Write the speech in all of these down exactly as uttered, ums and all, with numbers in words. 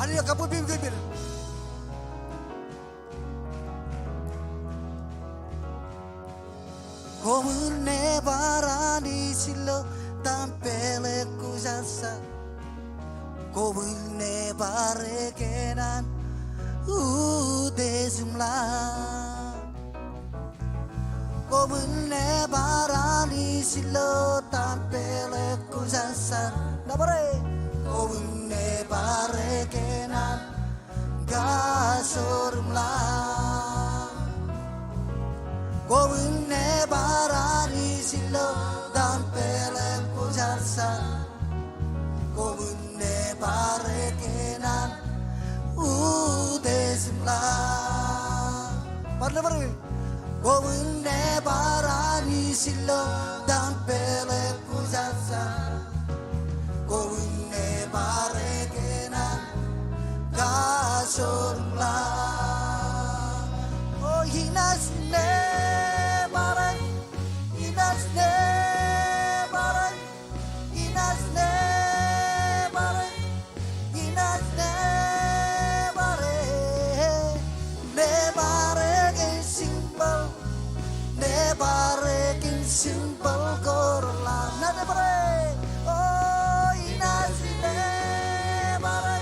Hallelujah, kabbokbwil im kōpel. Koṃwin nebar Anij ilo tempeḷ eo kwōjarjar. Koṃwin nebar e kōn an utiej im laḷ. Koṃwin nebar Anij ilo tempeḷ eo kwōjarjar. Nōbar e. Koṃwin nebar e kōn an kajoor im laḷ. Koṃwin nebar Anij ilo tempeḷ eo kwōjarjar. Koṃwin nebar e kōn an utiej im laḷ. Bar nōbar e. Koṃwin nebar Anij ilo tempeḷ eo kwōjarjar. Koṃwin nebar e kōn an kajoor im laḷ. O Anij nebar e, Anij nebar e, Anij nebar e, Anij nebar e, nebar e kōn simple, nebar e kōn simple ko reḷap. Nōbar e, o Anij nebar e,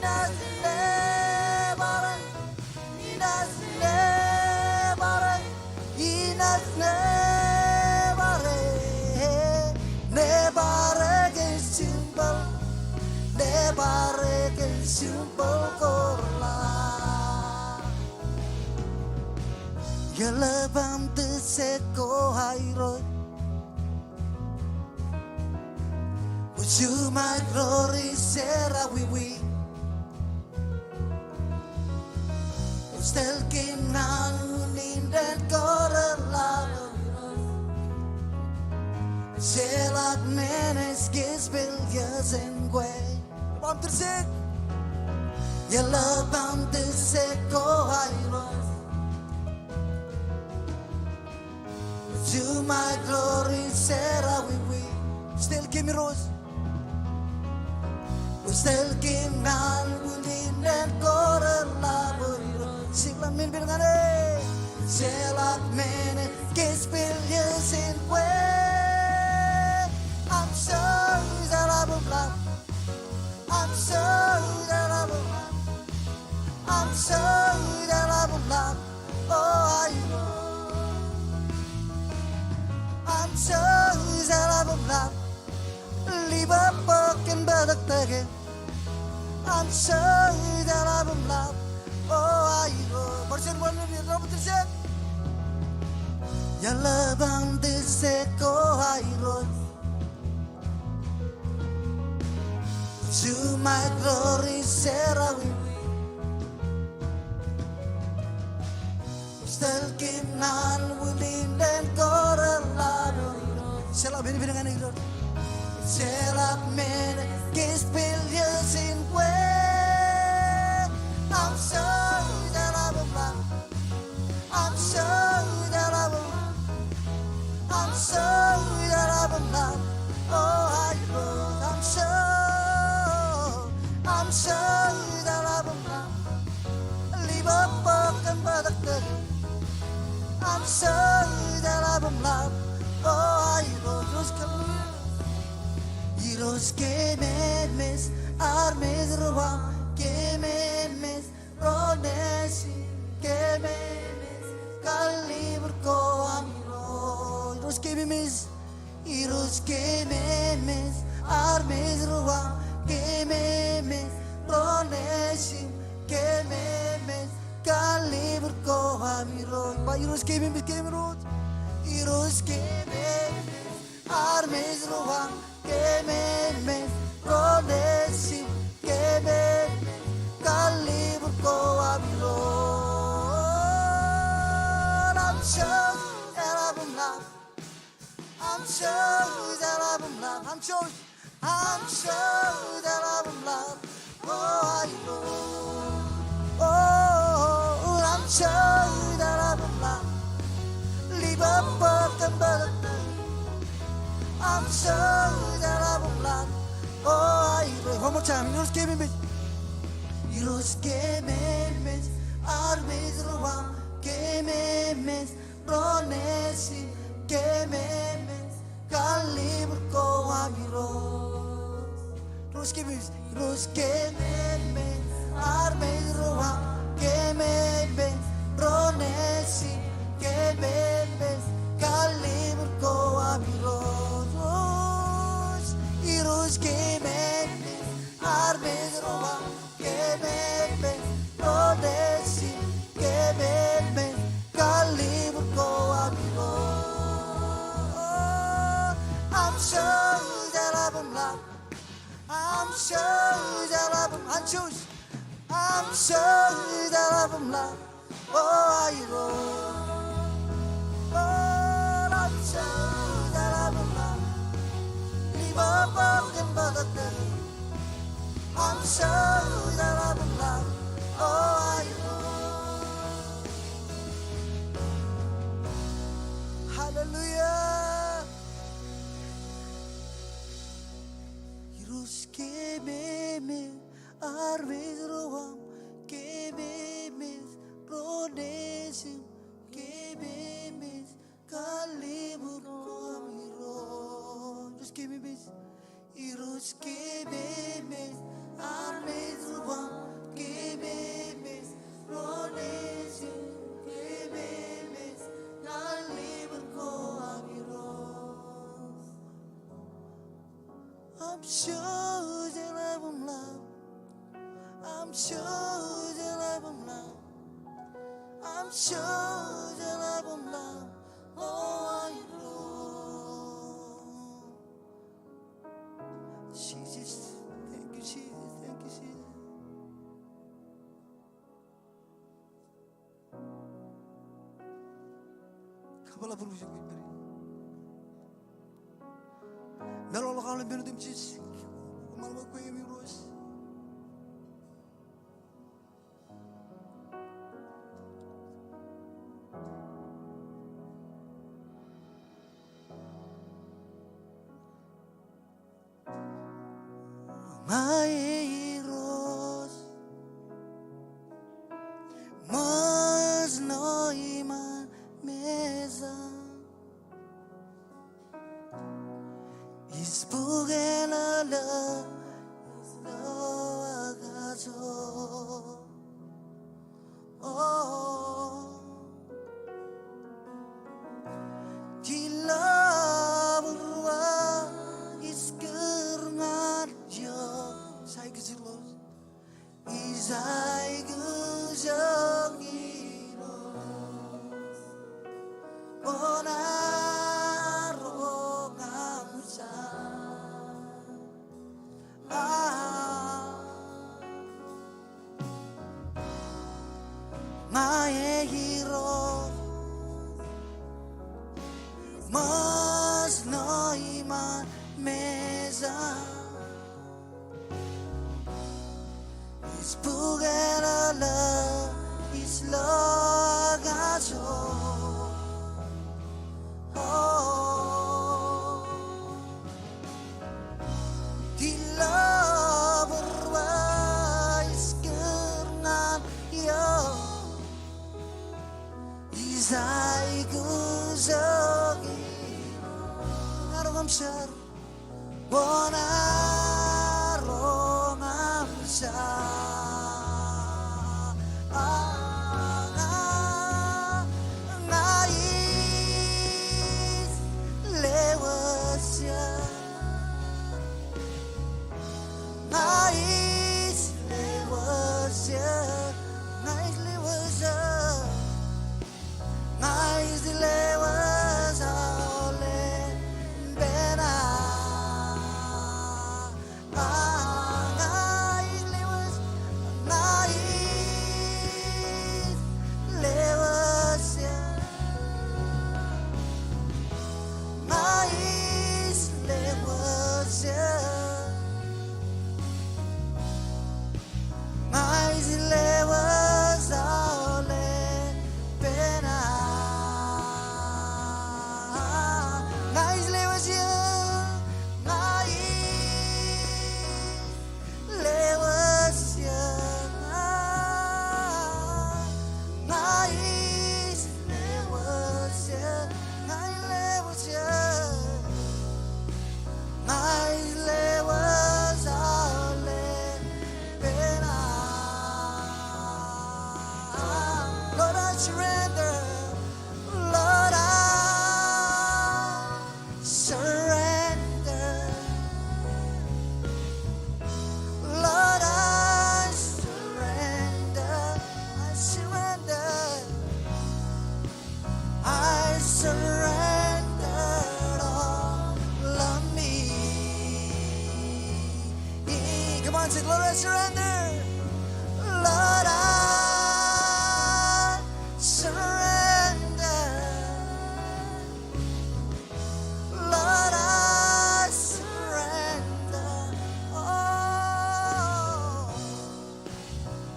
Anij nebar e, Anij nebar e, Anij nebar e, nebar e kōn simple, nebar e kōn simple ko reḷap. Eḷap aṃ tōjjek ko Irooj. Would you my glory, Sarah, we we. Ustel kōm ñan unin den kōrā lalo. Jeḷak men ej kōjpeḷ jān kwe. Eḷap aṃ tōjjek. Eḷap aṃ tōjjek ko Irooj. To my glory, Sarah, we we. Ustel kōm Irooj. Ustel kōm ñan unin den kōrā lalo Irooj. Jeḷak men ej pād ñan e. Jeḷak men ej kōjpeḷ jān kwe. Aṃ joñoul eḷap im ḷap. Aṃ joñoul eḷap im ḷap. Aṃ joñoul eḷap im ḷap. O Irooj. Aṃ joñoul eḷap im ḷap. Ḷibōb bōk kōn bōtōktōk e. Aṃ joñoul eḷap im ḷap. O Irooj. Bar juon ṃool ilo eḷap aṃ tōjjek. Eḷap aṃ tōjjek ko Irooj. To my glory, Sarah, we we. Ustel kōm ñan unin den kōrā lalo. Jeḷak men ej pād ñan e Irooj. Jeḷak men ej kōjpeḷ jān kwe. Aṃ joñoul eḷap im ḷap. Aṃ joñoul eḷap im ḷap. Aṃ joñoul eḷap im ḷap. O Irooj. Aṃ joñoul, aṃ joñoul eḷap im ḷap. Ḷibōb bōk kōn bōtōktōk. Aṃ joñoul eḷap im ḷap. O Irooj. Irooj kōm eṃōj, armej ro aṃ, kōm eṃōj. Ro nejin kōm eṃōj, kalliṃur ko aṃ Irooj. Irooj kōm eṃōj. Irooj kōm eṃōj, armej ro aṃ kōm eṃōj. Ro nejin kōm eṃōj, kalliṃur ko aṃ Irooj. Ba Irooj kōm eṃōj, kōm Irooj. Irooj kōm eṃōj, armej ro aṃ kōm eṃōj, ro nejin kōm eṃōj, kalliṃur ko aṃ Irooj. Aṃ joñoul eḷap im ḷap. Aṃ joñoul eḷap im ḷap. Aṃ joñoul, aṃ joñoul eḷap im ḷap. O Irooj. O, aṃ joñoul eḷap im ḷap. Ḷibōb bōk kōn bōtōktōk. Aṃ joñoul eḷap im ḷap. O Irooj. One more time. Irooj kōm eṃōj. Irooj, kememej armej ro aṃ, kememej ro nejin, kememej kallib ko aṃ Irooj. Irooj, kememej, Irooj, kememej armej ro aṃ, kememej ro nejin, kememej kallib ko aṃ Irooj. Irooj, kememej armej ro aṃ, kememej ro nejin, kememej kallib ko aṃ Irooj. Aṃ jouj eḷap im ḷap. Aṃ jouj eḷap im, aṃ jouj. Aṃ jouj eḷap im ḷap. O aō Irooj. O, aṃ jouj eḷap im ḷap. Ḷe bōk bōk kōn bōtōktōk. Aṃ jouj eḷap im ḷap. O aō Irooj. Hallelujah. Irooj, kememej armej ro aṃ, kememej ro nejin, kememej kallib ko aṃ Irooj. Irooj, kememej. Irooj, kememej armej ro aṃ, kememej ro nejin, kememej kallib ko aṃ Irooj. Aṃ jouj eḷap im ḷap. Aṃ jouj eḷap im ḷap. Aṃ jouj eḷap im ḷap. O aō Irooj. Jesus. Thank you, Jesus. Thank you, Jesus. Kōpeḷḷọk būruō ijin kōj pād ie. Meḷọkḷọk aolep men otemjej. Kōṃṃan bwe kwe im Irooj. Ña Irooj, ṃōjṇọ iṃaan mejaṃ. Ij bukwōn lōḷḷō, ij lowōj aō. O, tillọk būruō ij kūr ñan eok. Ij aikuj Irooj. Ij aikuj eok Irooj. Kwōn aroñ aṃ jar. Ña Irooj, ṃōjṇọ iṃaan mejaṃ. Ij bukwōn lōḷḷō, ij lowōj aō. O, tillọk būruō ij kūr ñan eok. Ij aikuj eok Irooj. Kwōn aroñ aṃ jar. Kwōn aroñ aṃ jar. Ña, ña ij lewōj eok. Ña ij lewōj eok. Ña ij lewōj eok. Ña ij lewōj aolep ippān aō. Lord, I surrender. Lord, I surrender. Lord, I surrender. Oh,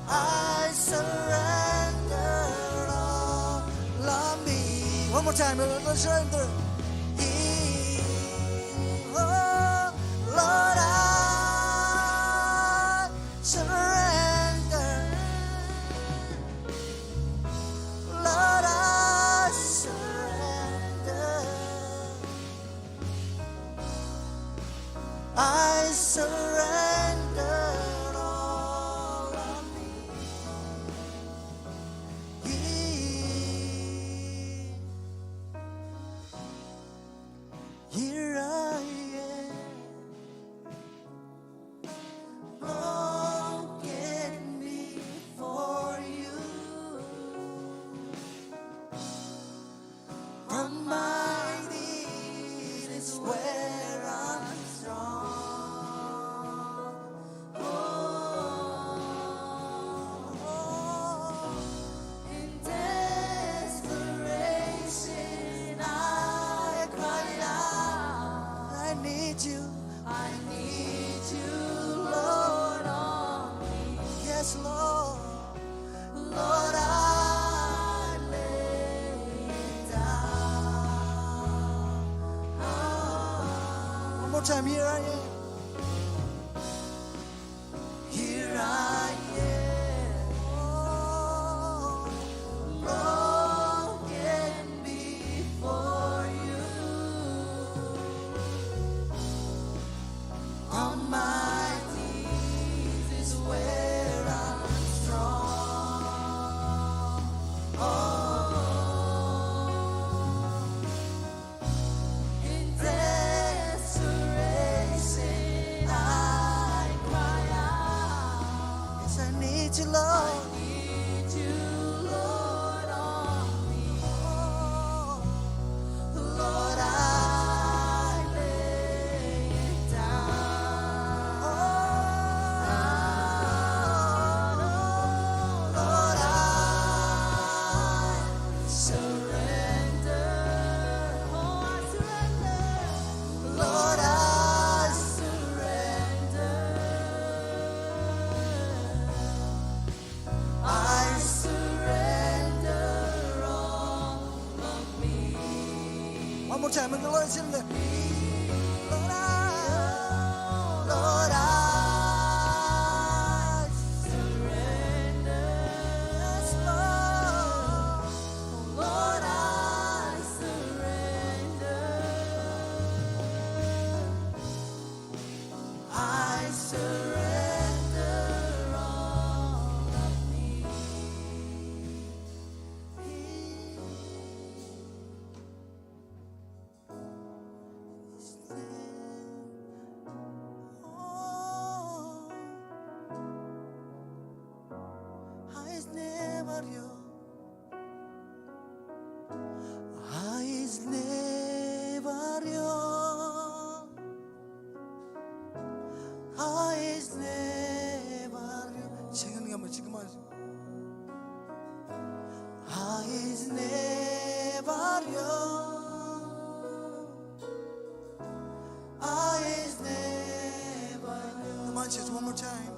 I surrender all of me. One more time, let's surrender. Oh, Lord, I surrender. Lord, I surrender. I surrender all of me. Here I am, broken before you. On my knees is where I'm strong. Oh, in desperation I cry out. I need you. I need you, Lord, only. Yes, Lord. Lord, I lay it down. One more time, here I am. Here I am, broken before you. On my knees is where I'm strong. Oh, in desperation I cry out. Yes, I need you, Lord. I need you, Lord, only. Oh, Lord, I lay it down. Lord, I surrender. Oh, I surrender. Lord, I surrender. I surrender all of me. One more time, and the Lord is in there. Lord, I, Lord, I surrender. Yes, Lord. Lord, I surrender. I surrender all of me. Second, come on, second, come on. Come on, just one more time.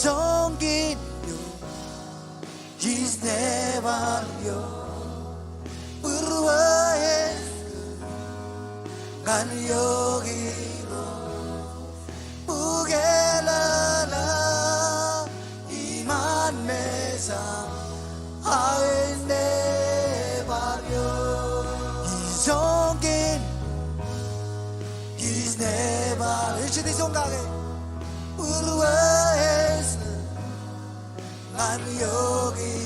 Ijoñ kein eo ij nebar eo, būrueḷ ñan eok Irooj. Bukōḷḷā iṃaan mejaṃ, aō ij nebar eok. Ijoñ kein ij nebar, ej jete ijoñ kake. Būrueḷ ñan eok Irooj.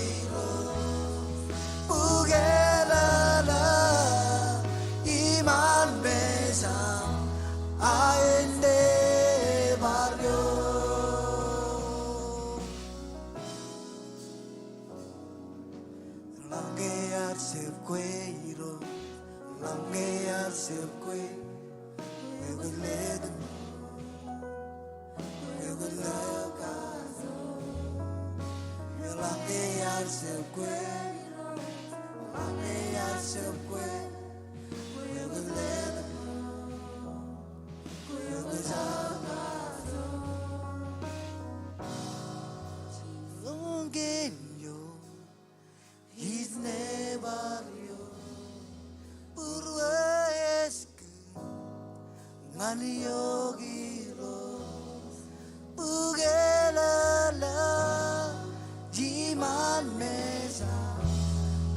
Ij neighbor eo, būruō ej kūr ñan eok Irooj, bukōlōlō iṃaan mejaṃ,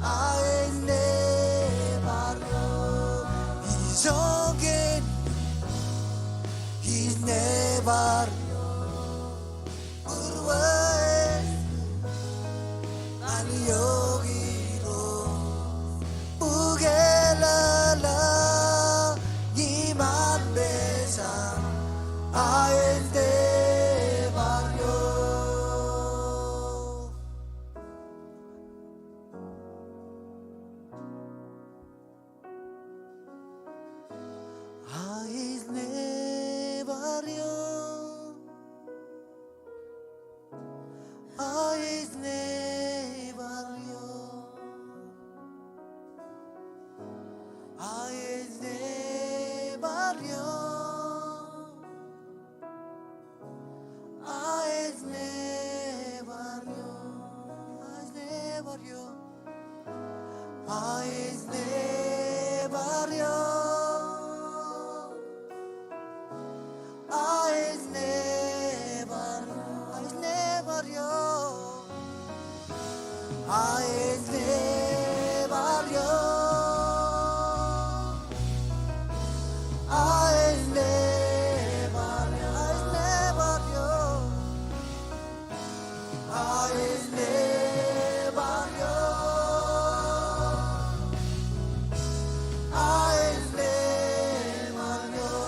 a ej neighbor eo. Ijoke ij neighbor eo, būruō ej kūr ñan eok Irooj, bukōlōlō iṃaan mejaṃ, a ej neighbor eo. A ej neighbor eo. A ej neighbor eo. A ej neighbor eo. A ej neighbor eo. A ej neighbor eo. A ej neighbor eo. A ej neighbor eo. A ej neighbor eo. A ej neighbor eo. A ej neighbor eo. A ej neighbor eo. A ej neighbor eo. A ej neighbor eo.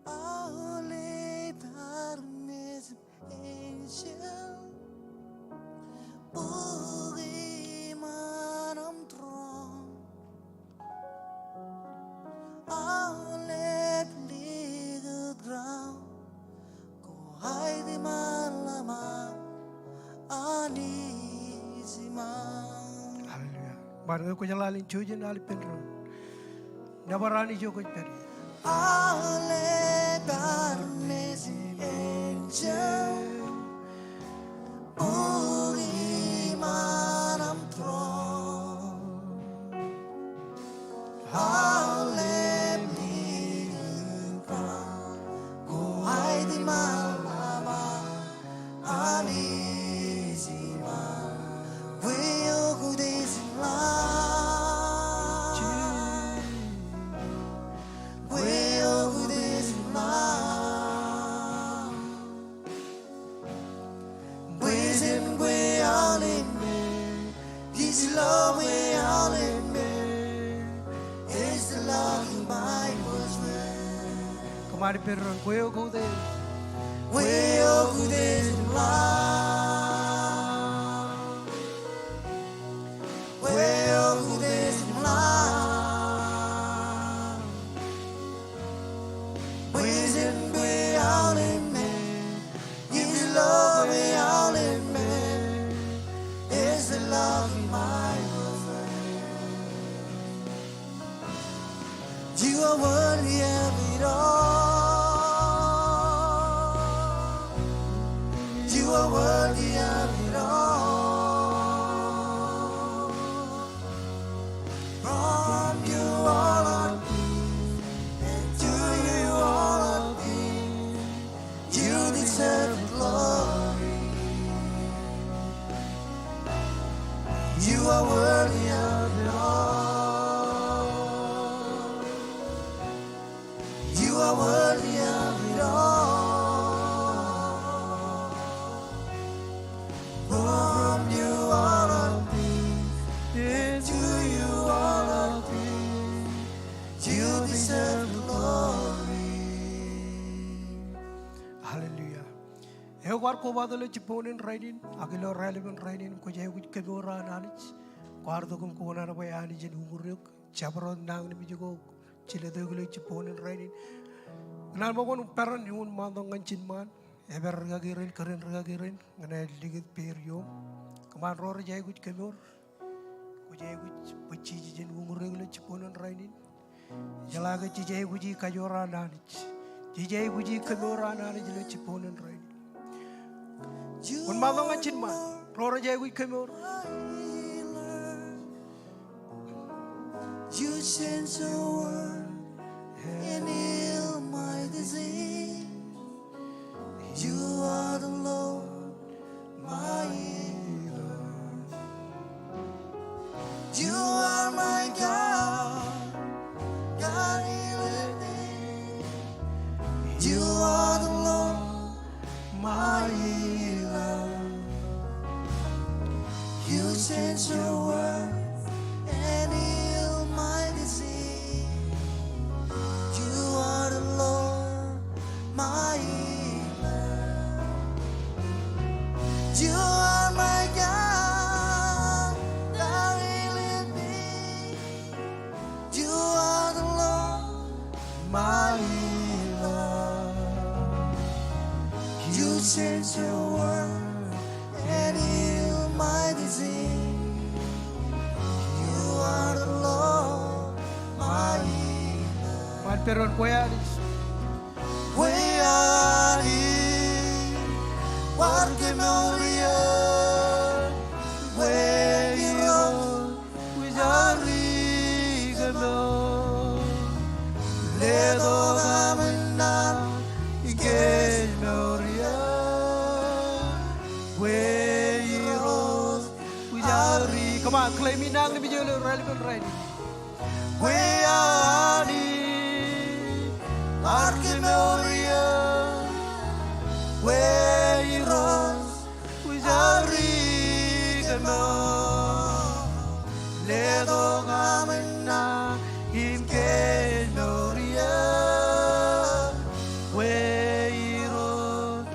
Aolep armej im enjeḷ bōk iṃaan im tūroon. Aolep likūt ground ko aet iṃaan ḷap an Anij iṃaan. Hallelujah. Bar ñe kwōjeḷā alen jouj in al ippān doon. Nōbar Anij eo kwōj pād ie. Aolep armej im enjeḷ bōk iṃaan im tūroon. Aolep likūt ground ko aet iṃaan ḷap an Anij iṃaan. Kwe eok utiej im ḷap. Kwe eok utiej im ḷap. Bwe jen kwe aolep men, ij lo kwe aolep men, ej tōllọk in ṃae bōjwōj. Kōṃṃan ippān doon, kwe eok utiej. Kwe eok utiej im ḷap. Kwe eok utiej im ḷap. Bwe jen kwe aolep men, ij lo kwe aolep men, ej tōllọk in ṃae bōjwōj. You are worthy of it all. You are worthy of it all. From you all are things, and to you all are things. You deserve the glory. You are worthy of it all. You are worthy of it all. From you all are things, and to you all are things. You deserve the glory. Hallelujah. Eok bar kobatok ilo jibboñōn rainin, ak ilo raelepen rainin, kwōj aikuj kemour an Anij. Kwaar tok im kōṇaan bwe Anij en uñūr eok, jabdewōt nañinmej ko, jilet eok ilo jibboñōn rainin. Kōṇaan bwe kwōn peran iuṃwin ṃaantok ñan ijin ṃaan, epād rūkaki rein, kōrā in rūkaki rein, ñan aer likūt peier ioṃ. Kōṃṃan ro rej aikuj kemour. Kwōj aikuj bwe Jisōs en uñūr eok ilo jibboñōn rainin. Jeḷā ke jej aikuji kajoor an Anij. Jej aikuji kemour an Anij ilo jibboñōn rainin. Wōnṃaantok ñan ijin ṃaan. Ro rej aikuj kemour. You change the world and heal my disease. You are the Lord, my healer. You are my God, God healer. You are the Lord, my healer. You change the world and heal my disease. You are the Lord, my healer. You are my God, God healer. You are the Lord, my healer. You change the world and heal my disease. You are the Lord, my healer. Bar peran bwe Anij. Bwe Anij, bar kemour eō, bwe Irooj, kwōj aorōk kemour. Letok aṃ naan im kemour eō. Bwe Irooj, kwōj aorōk. Come on, claim e nañinmej eo ilo raelepen rainin. Bwe Anij, bar kemour eō. Bwe Irooj, kwōj aorōk kemour. Letok aṃ naan im kemour eō. Bwe Irooj,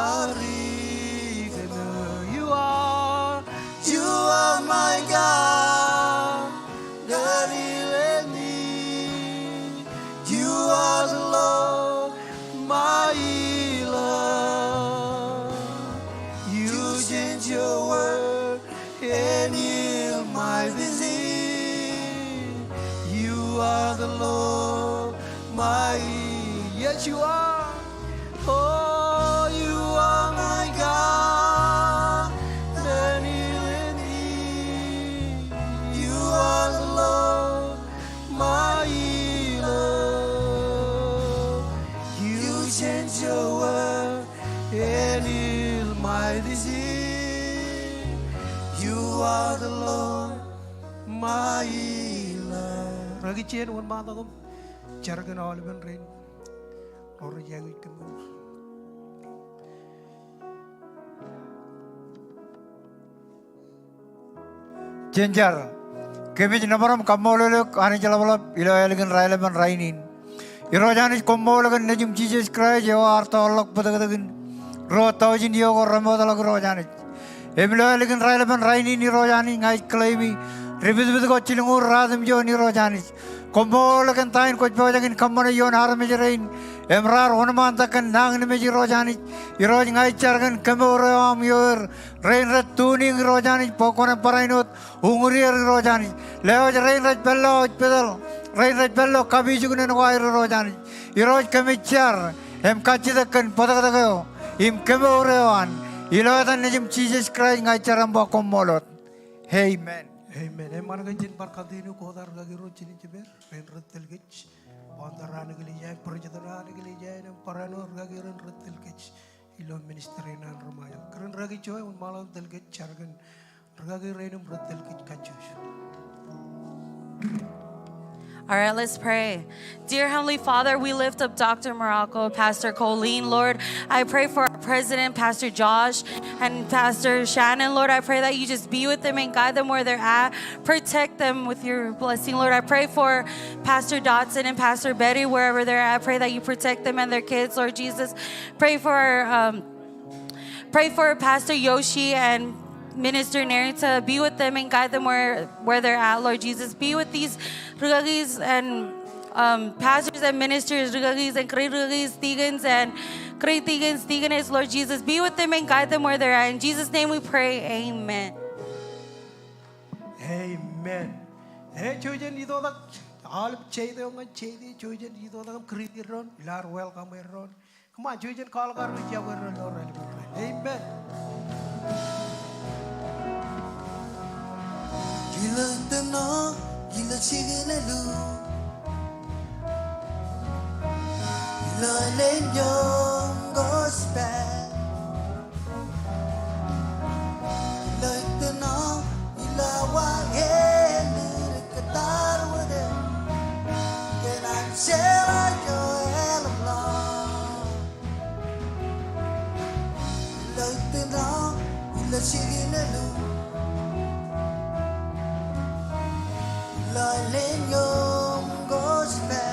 aorōk kemour. You are, you are my God. Deliver me. You are the Lord, my healer. You change your word and heal my disease. You are the Lord, my healer. Yes, you are. Oh, you are my God, deliver me. You are the Lord, my healer. You change your word and heal my disease. You are the Lord, my healer. Rikaki jān wōnṃaanḷọk im jar kōn aolepen rein ro rej aikuj kemour. Jen jar. Kōmij nōbar im kaṃṃoolol eok Anij ḷapḷap ilo ālikin raelepen rainin. Irooj Anij, koṃṃool kōn Nejiṃ Jisōs Kraist eo ear toorḷọk bōtōktōkin ruo taujin iiō ko remootḷọk, Irooj Anij. Im ilo ālikin raelepen rainin, Irooj Anij, ña ij claim e ri pitpit ko jilñuul ruatimjuon, Irooj Anij. Koṃṃool kōn ta in kwōj pojak in kōṃṃane ioon armej rein im raar wōnṃaantak kōn nañinmej, Irooj Anij. Irooj, ña ij jar kōn kemour eo aṃ ioer, rein rej tune in, Irooj Anij, bwe kwōn barāinwōt uñūr er, Irooj Anij. Lewōj rein rej pād ilo hospital, rein rej pād ilo kapijuknen ko aer, Irooj Anij. Irooj, kōmij jar im kajjitōk kōn bōtōktōk eo im kemour eo an. Ilo etan Nejiṃ Jisōs Kraist ña ij jar im ba koṃṃool wōt. Amen. Amen. Eṃṃan ke jen bar continue quote an rikaki ro jinen jipeer, rein rej tōl kōj. Bōnta ro an eklejia, president ro an eklejia, im barāinwōt rikaki rein rej tōl kōj ilo ministry eo an ri Ṃajeḷ. Kōrā in rikaki Joy, wōnṃaanḷọk im tōl kōj, jar kōn rikaki rein im rej tōl kōj kajjojo. All right, let's pray. Dear Heavenly Father, we lift up Doctor Morocco, Pastor Colleen, Lord. I pray for our president, Pastor Josh, and Pastor Shannon, Lord. I pray that you just be with them and guide them where they're at. Protect them with your blessing, Lord. I pray for Pastor Dotson and Pastor Betty, wherever they're at. I pray that you protect them and their kids, Lord Jesus. Pray for our, um, Pray for Pastor Yoshi and Minister Narita. Be with them and guide them where, where they're at, Lord Jesus. Be with these rikakis and, um, pastors and ministers, rikakis and great rikakis, deacons and great deacons, deaconess, Lord Jesus. Be with them and guide them where they're at. In Jesus' name we pray, amen. Amen. Ej, jouj jen itoitak aolep jete eo ñan jete, jouj jen itoitak im greet er doon, ilo ad welcome er doon. Come on, jouj jen call kar ri jab er doon, ilo ad welcome. Amen. Ilo itok ṇe, ilo jikin eo, ilo alen ioon gospel. Ilo itok ṇe, ilo awa āliktata wōt, ikōṇaan jeḷā ioon eḷap ḷọk. Ilo itok ṇe, ilo jikin eo, ilo alen ioon gospel.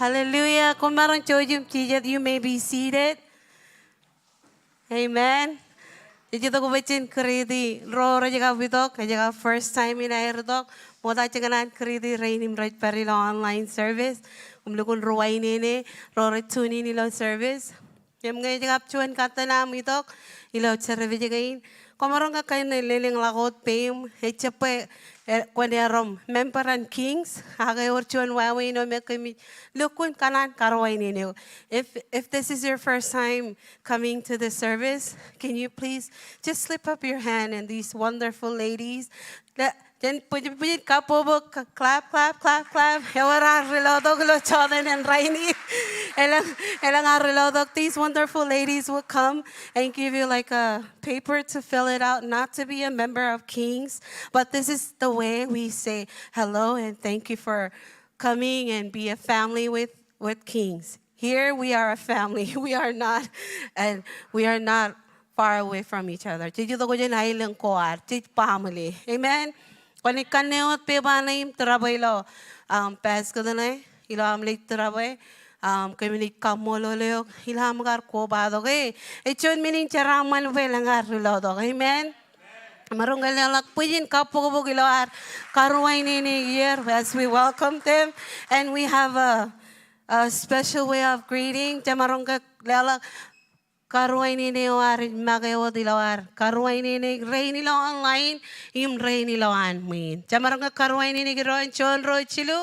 Hallelujah. Koṃ maroñ jouj im jijet. You may be seated. Amen. Jej itok bwe jen greet-i ro rej kab itok, ej kab first time in aer itok. Ṃokta jej kōṇaan greet-i rein im rej pād ilo online service. Koṃ lukkuun ri-wāween ṇe ro rej tune in ilo service. Im ñe ej kab juon katten aṃ itok ilo service kein, kwōmaroñ ke kain lelōñḷọk wōt peiṃ, ejjab bwe, eh, kwōn erom member an Kings, ak ewōr juon wāween eo me kōmij lukkuun kōṇaan karuwaineneik. If, if this is your first time coming to the service, can you please just slip up your hand and these wonderful ladies, le-, jen bwijin, bwijin kabbokbok, clap, clap, clap, clap. Ewōr ad ri lotok ilo jota in rainin. Elōñ, elōñ ad ri lotok. These wonderful ladies will come and give you, like, a paper to fill it out, not to be a member of Kings. But this is the way we say hello and thank you for coming and be a family with, with Kings. Here we are a family. We are not, and we are not far away from each other. Jej itok jān aelōñ ko ad, jej baaṃle. Amen. Kwōnaaj kanne wōt pepa ṇe im tūrabwe ilo, um, basket ṇe, ilo aṃ naaj tūrabwe, um, kōmij kaṃṃoolol eok ilo aṃ kar kobatok e. Ej juon menin jeraaṃṃan bwe elōñ ad ri lotok. Amen. Maroñ ke leḷọk bwijin kabbokbok ilo ad karuwainene er as we welcome them. And we have a, a special way of greeting. Jemaroñ ke leḷọk karuwainene eo ear make wōt ilo ad karuwainene rein ilo online im rein ilo an ṃwiin. Jemaroñ ke karuwainene kōj ro an juon, ruo, jilu?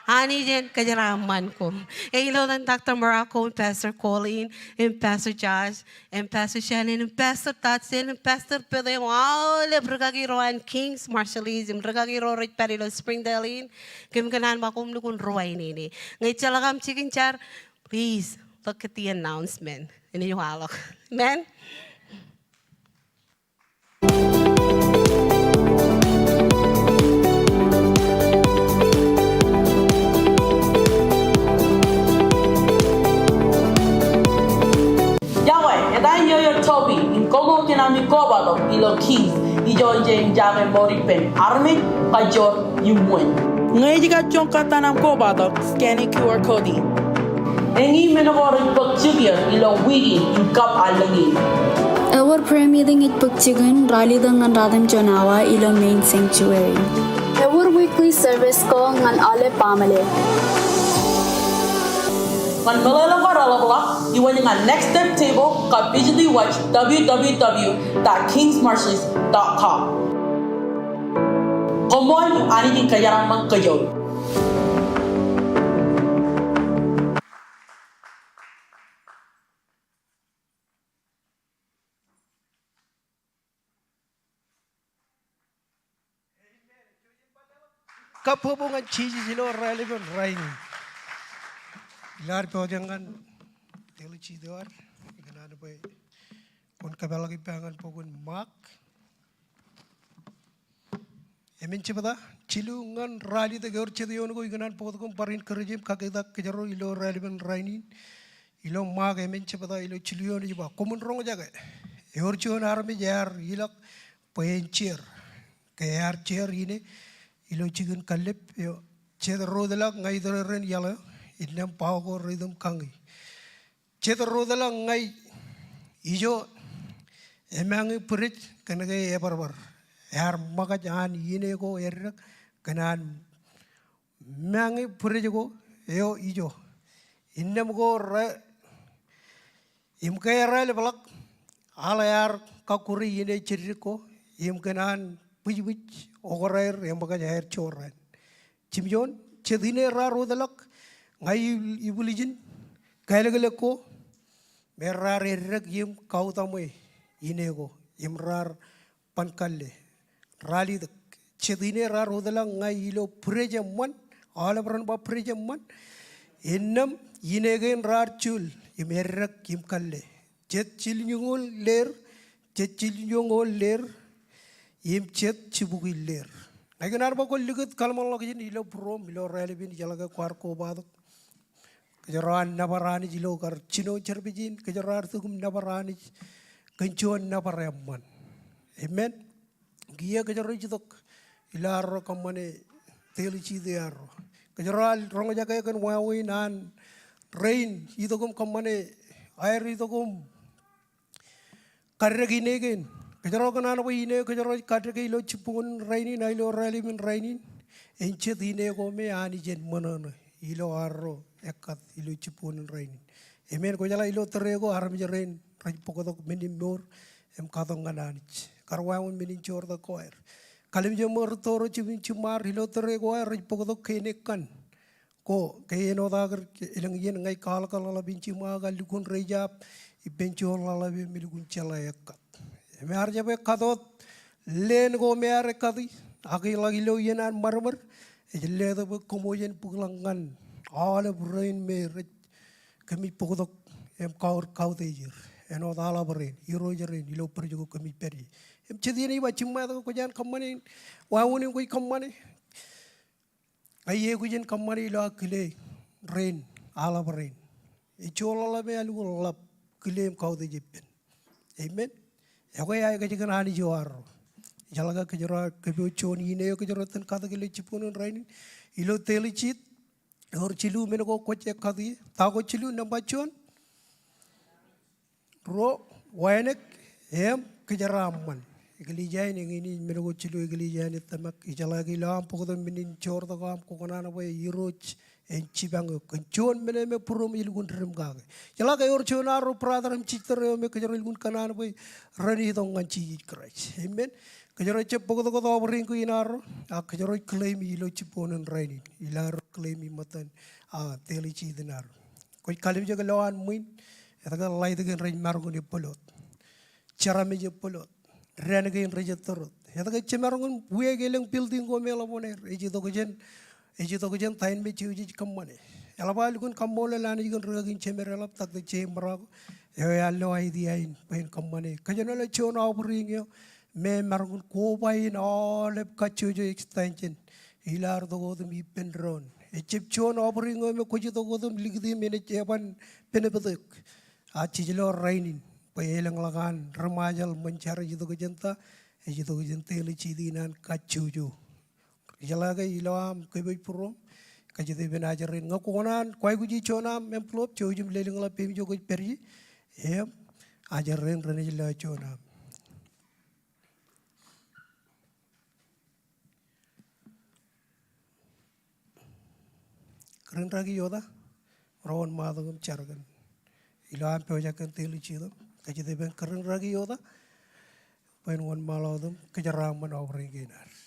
Anij en kōjeraaṃṃan koṃ. Ilo etan Doctor Morocco im Pastor Colleen im Pastor Josh im Pastor Shannon im Pastor Dodson im Pastor Peter im aolep rūkaki ro an King's Marshallese im rūkaki ro rej pād ilo Springdale in, kōm kōṇaan ba koṃ lukkuun ruwainene. Ñe ejjeḷọk aṃ jikin jar, please look at the announcement. Enaaj waḷọk. Amen. Yokwe, eta in Yoyo Toby, im koṃṃool kōn ami kobatok ilo King's, ijo jen jake mour ippān armej, kajoor im wōn. Ñe ej kajjoñ kōttan aṃ kobatok, scan e Q R code in. Eñin men ko rej bōk jikier ilo wiik in im kab allōñ in. Ewōr prayer meeting ej bōk jikin ralitōk ñan ratimjuon awa ilo main sanctuary. Ewōr weekly service ko ñan aolep baaṃle. Ñan meḷeḷe ko reḷapḷọk, iwōj ñan Next Step Table kab visit e website W W W dot kings marshallese dot com. Koṃṃool, Anij en kōjeraaṃṃan kōj. Kabbokbok ñan Jisōs ilo raelepin rainin. Ilo ad pojak ñan theology eo ad, ikōṇaan bwe kwōn kōpeḷḷọk ippa ñan bok in Mark. Emān jebta jilu ñan ralitōk. Ewōr jet eoon ko ikōṇaan bōktok im bar encourage im kakeitak kōjro ilo raelepin rainin. Ilo Mark emān jebta ilo jilu eoon ej ba, koṃwin roñjake. Ewōr juon armej ear ilọk bwe en jeer. Ke ear jeer ine ilo jikin kallib eo, jet ro wōtlọk ña itōrōk rein iaḷ eo, innām bao ko reitok im kañi. Jet ro wōtlọk ña ijo emañe bwidej kōnke ebarbad. Ear ṃōkaj an ine ko eddek kōn an mañe bwidej ko eo ijo. Innām ko re, im ke ear ḷapḷọk, aḷ ear kakkure ine jeddik ko, im kōn an bwijbwij okra er eṃōkaj aer jorrāān. Jimjuon, jet ine raar wōtlọk ña i-, ibwiljin kālōklōk ko, me raar eddek im kautaṃwe ine ko, im raar ban kalle. Ralitōk, jet ine raar wōtlọk ña ilo bwidej eṃṃan, aolep ren ba bwidej eṃṃan, innām ine kein raar juul im eddek im kalle. Jet jiljiñoul leer, jet jiljiñoul leer, im jet jibukwi leer. Ña ikōṇaan ba kwōn likūt kōḷmānḷọkjeṇ ilo būruōṃ ilo raelepin, ijeḷā ke kwaar kobatok. Kōjro an nōbar Anij ilo kar jino service in, kōjro ar tok im nōbar Anij kōn juon nōbar eṃṃan. Amen. Kiiō kōjro ej itok ilo arro kōṃṃane theology eo arro. Kōjro ar roñjake kōn wāween an rein itok im kōṃṃane, aer itok im kaddek ine kein. Kōjro kōṇaan bwe ine kōjro ej kaddeke ilo jibboñōn rainin, a ilo raelepin rainin, en jet ine ko me Anij en ṃōṇōṇō ilo arro ekkat ilo jibboñōn rainin. Amen. Kwōjeḷā ilo tōre ko armej rein rej bōktok men in mour im katok ñan Anij. Kar wāween men in joortak ko aer. Kallimjek ṃōk rūtto ro jibwin jiṃṃaad ilo tōre ko aer rej bōktok kein ekkan ko, ke āinwōt aō kar elōñ iien, ña ij kwaḷọk ḷapḷap in jiṃṃaad, kar lukkuun rej jab ippān juon ḷapḷap eo me lukkuun jeḷā ekkat. Im ear jab ekkat wōt leen ko me ear ekkati, ak ḷak ilo iien an ṃadṃōd, ej letok bwe kōṃwōj en bōkḷọk ñan aolep rein me rej, kōmij bōktok im kautiej er. Āinwōt aḷap rein, irooj rein, ilo bwidej ko kōmij pād ie. Im jet iien ej ba jiṃṃaad ko, kwōj an kōṃṃane wāween in kwōj kōṃṃane. Ña iiō kwōj en kōṃṃane ilo aō kile rein, aḷap rein. Ej juon ḷapḷap me ear lukkuun ḷap kile im kautiej ippān. Amen. Ekwe, aō kajjien Anij eo arro. Ijeḷā ke kōjro kōpooj juon ine eo kōjro itōn katak ilo jibboñōn rainin, ilo theology, ewōr jilu men ko kwōj ekkati. Ta ko jilu? Nōṃba juon, ruo, wānōk, im kōjeraaṃṃan. Eklejia in eñin ej men ko jilu eklejia in ej tōmak. Ijeḷā ke ilo aṃ bōktok men in joortak eo aṃ, kwō kōṇaan bwe irooj en jipañ eok kōn juon men eo me būruōm ej lukkuun dim kake. Jeḷā ke ewōr juon arro brother im sister eo me kōjro lukkuun kōṇaan bwe ren itok ñan Jisōs Kraist. Amen. Kōjro jab bōktok wōt offering ko in arro, ak kōjro ej claim e ilo jibboñōn rainin. Ilo arro claim e ṃōttan, a, daily seed in arro. Kwōj kalimjek lowaan ṃwiin, etke light kein rej maroñ in ebōl wōt. Jeramej ebōl wōt. Dān kein rej ettōr wōt. Etke jemaroñ in wiaik elōñ building ko me eḷap oṇāer. Ej itok jān, ej itok jān ta in me Jisōs ej kōṃṃane. Eḷap aō lukkuun kaṃṃoolol Anij kōn rikaki in jemed eḷap, Doctor Jay Marocco, eo ear lo idea in bwe en kōṃṃane kōjenolọk juon offering eo me maroñ in koba in aolep kajjojo extension ilo ad itok wōt im ippān doon. Ejjab juon offering eo me kwōj itok wōt im likūti im enaaj eban benefit eok. A jej lo rainin bwe elōñḷọk an ri Ṃajeḷ ṃōn jar ej itok jān ta, ej itok jān daily seed in an kajjojo. Ijeḷā ke ilo aṃ kōpooj būruōm, kajjitōk ippān ajri rein. Ñe kwō kōṇaan kwaikuji juon aṃ envelope, jouj im lelōñḷọk peiṃ ijo kwōj pād ie, im ajri rein renaaj lo juon aṃ. Kūr in raki iota, ro wōnṃaantok im jar kōn ilo aṃ pojak kōn daily seed eo. Kajjitōk ippān kūr in raki iota bwe en wōnṃaanḷọk wōt im kōjeraaṃṃan offering kein ad.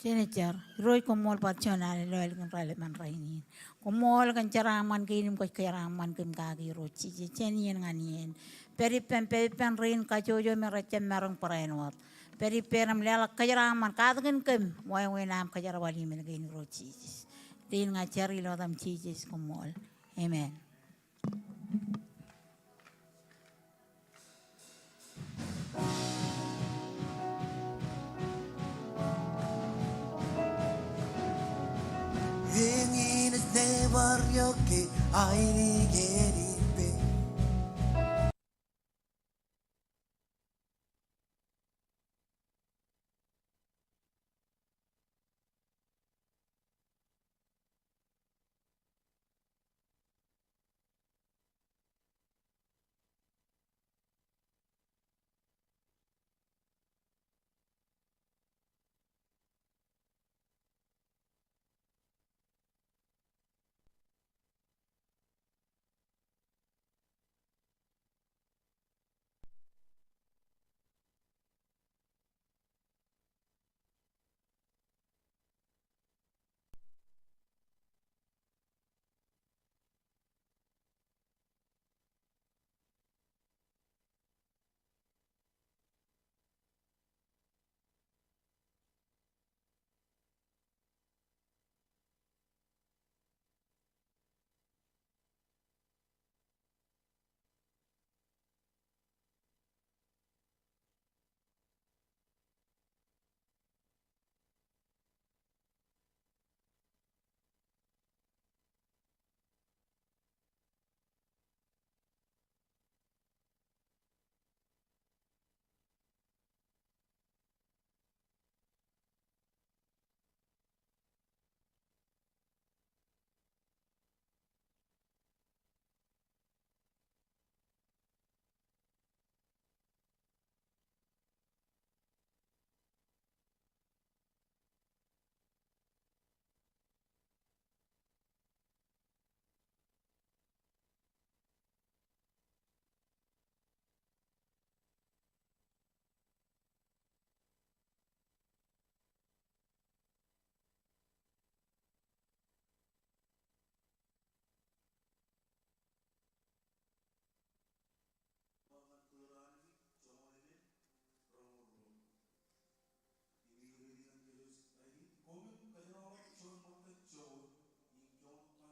Jen jar. Irooj, koṃṃool bar juon alen lo ālikin raelepen rainin. Koṃṃool kōn jeraaṃṃan kein im kwōj kōjeraaṃṃan kōm kaki, Irooj Jisōs. Jen iien ñan iien. Pād ippān, pād ippān rein kajjojo me rejjab maroñ barāinwōt. Pād ippān im leḷọk kōjeraaṃṃan, katakin kōm wāween aṃ kōjerbal im men kein, Irooj Jisōs. Rein ña jar ilo etaṃ Jisōs, koṃṃool. Amen.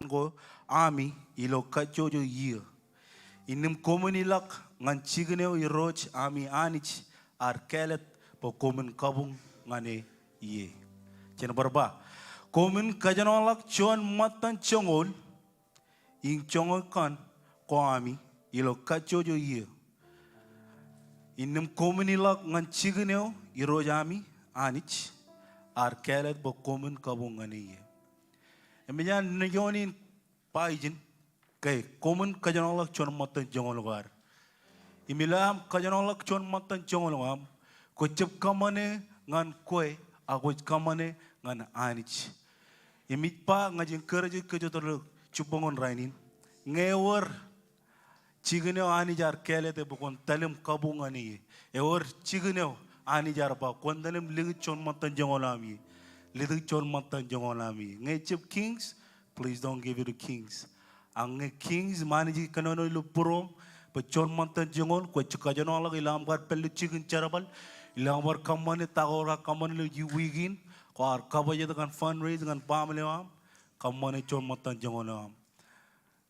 Ko ami ilo kajjojo iiō. Innām koṃwin ilọk ñan jikin eo Irooj ami Anij ear kāālōt bwe koṃwin kabuñ ñan e ie. Jen bar ba, koṃwin kōjenolọk juon ṃōttan joñoul in joñoul kaṇ ko ami ilo kajjojo iiō. Innām koṃwin ilọk ñan jikin eo Irooj ami Anij ear kāālōt bwe koṃwin kabuñ ñan e ie. Im ej an nejūṃ in ba ijin ke koṃwin kōjenolọk juon ṃōttan joñoul ko ad. Im ilo aṃ kōjenolọk juon ṃōttan joñoul ko aṃ, kwō jab kōṃṃane ñan kwe ak kwōj kōṃṃane ñan Anij. Im ij ba ña ij encourage kōjatdọọr ilo jibboñōn rainin, ñe ewōr jikin eo Anij ear kāālōt e bwe kwōn talim kabuñ ñan e, ewōr jikin eo Anij ear ba kwōn talim likūt juon ṃōttan joñoul eo aṃ ie, likūt juon ṃōttan joñoul eo aṃ ie. Ñe ejab Kings, please don't give it to Kings. Ak ñe Kings im Anij ej kōnono ilo būruōṃ bwe juon ṃōttan joñoul, kwōj kajenoḷọk ilo aṃ kar pād ilo jikin jerbal, ilo aṃ bar kōṃṃane ta ko rej kōṃṃane ilo wiik in, kwaar kabōjrak ñan fundraise ñan baaṃle eo aṃ, kōṃṃane juon ṃōttan joñoul eo aṃ.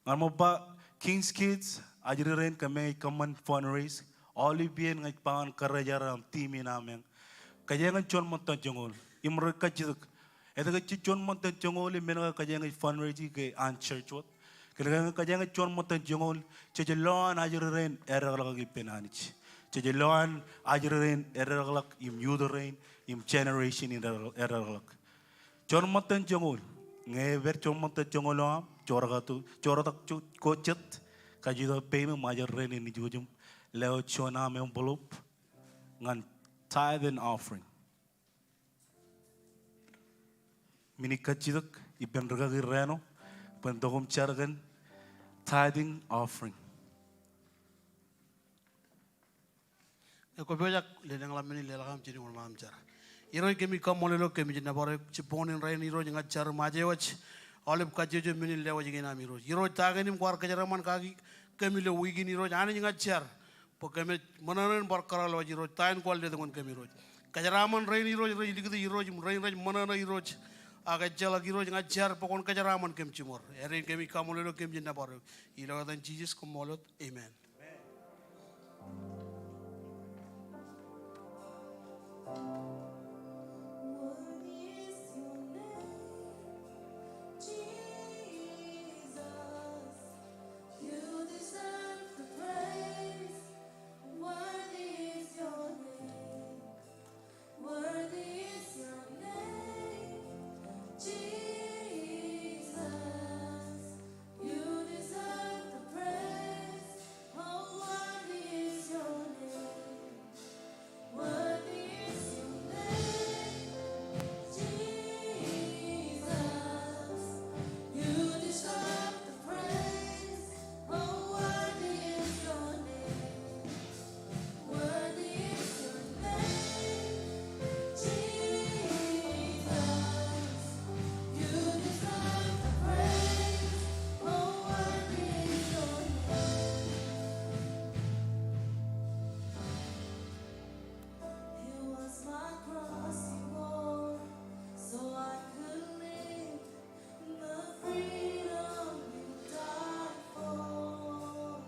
Ñan ṃōk ba, King's Kids, ajri rein kōmij kōṃṃan fundraise. Olive Ian ña ij ba ñan kōrā jar im team in aṃ eñ, kōjeañ juon ṃōttan joñoul im rej kajjitōk. Etke ej juon ṃōttan joñoul im men ko kōjeañ fundraise ke an church wōt? Kōnke ñe kōjeañ juon ṃōttan joñoul, jej lowaan ajri rein eddekḷọk ippān Anij. Jej lowaan ajri rein eddekḷọk im youth rein im generation in eddekḷọk. Juon ṃōttan joñoul. Ñe epād juon ṃōttan joñoul eo aṃ, joortak, joortak ko jet, kajjitōk peiṃ im ajri rein in ijwōj im lewōj juon aṃ envelope ñan tithe and offering. Men in kajjitōk ippān rikaki raan eo bwe en tok im jar kōn tithing offering. Ekwe, pojak, lelōñḷọk men in leḷọk aṃ, jen wōnṃaanḷọk im jar. Irooj, kōmij kaṃṃoolol eok, kōmij nōbar eok jibboñōn in rainin, Irooj, ña ij jar im ajewōj aolep kajjojo men in lewōj kein aṃ, Irooj. Irooj, ta kein im kwaar kōjeraaṃṃan kaki kōm ilo wiik in, Irooj, Anij, ña ij jar bwe kōmij ṃōṇōṇō in bar kōrọọl wōj, Irooj, ta in kwaar letok ñan kōm, Irooj. Kōjeraaṃṃan rein, Irooj, rej likūt, Irooj, im rein rej ṃōṇōṇō, Irooj, ak ejjeḷọk, Irooj, ña ij jar bwe kwōn kōjeraaṃṃan kōm jiṃor. Āindein kōmij kaṃṃoolol eok, kōmij nōbar eok ilo etan Jisōs, koṃṃool wōt. Amen. Worthy is your name, Jesus. You deserve the praise. Worthy is your name. Worthy is your name, Jesus. You deserve the praise. Oh, worthy is your name. Worthy is your name, Jesus. You deserve the praise. Oh, worthy is your name. Worthy is your name, Jesus. You deserve the praise. Oh, worthy is your name. It was my cross you bore, so I could live the freedom you died for.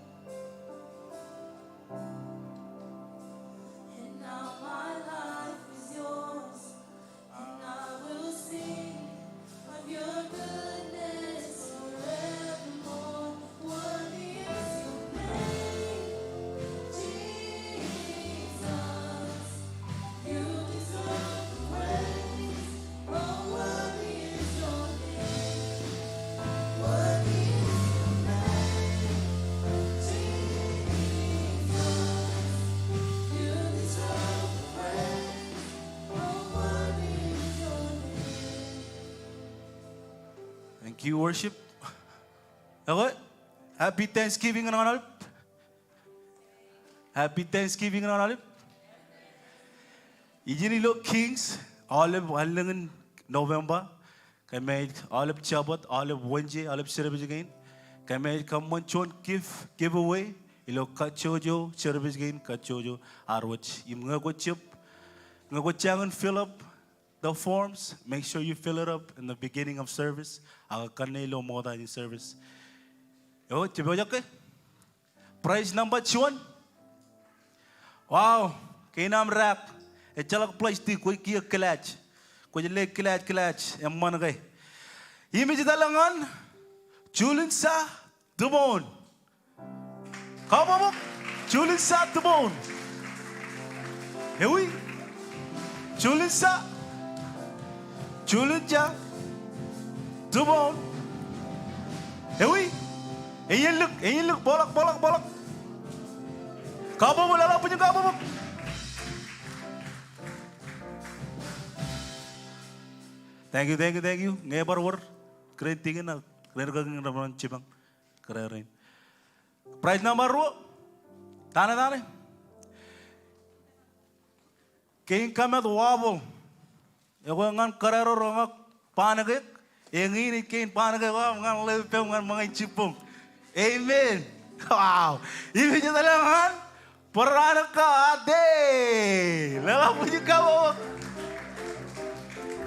And now my life is yours, and I will sing of your goodness forevermore. Worthy is your name, Jesus. You deserve the praise. Oh, worthy is your name. Worthy is your name, Jesus. You deserve the praise. Oh, worthy is your name. Thank you, worship. Okay. Happy Thanksgiving ñan aolep. Happy Thanksgiving ñan aolep. Ijin ilo Kings, aolep allōñ in November, kōmij aolep Jabōt, aolep Wōnje, aolep service kein, kōmij kōṃṃan juon gift, giveaway ilo kajjojo service kein, kajjojo ad wōj. Im ñe kwōj jab, ñe kwōj jañin fill up the forms, make sure you fill it up in the beginning of service, ak kōnne ilo ṃokta in service. Eo, jab pojak ke? Prize number juon. Wow, kein aṃ raak. Ejjeḷọk plastic, kwōj kiiō glass. Kwōj le glass, glass, eṃṃan ke. Im ij tōl ñan Julinsa Tubon. Kabbokbok, Julinsa Tubon. Ewi, Julinsa, Julinsa Tubon. Ewi, eñin lik, eñin lik, bōḷọk, bōḷọk, bōḷọk. Kabbokbok, lale bwijin kabbokbok. Thank you, thank you, thank you. Ñe bar wōr, great deacon, ak ren kaki ñe bar jipañ. Kōrā rein. Prize number ruo. Tane, tane. Kein kaṃṃoolol wabōḷ. Ekwe ñan kōrā ro reñak Panikek. Eñin ej kein Panikek eo aṃ ñan leppeṃ ñan ṃōñā jibboñ. Amen. Wow. Im ej etal ñan Baranika Ate. Leḷọk bwijin kabbokbok.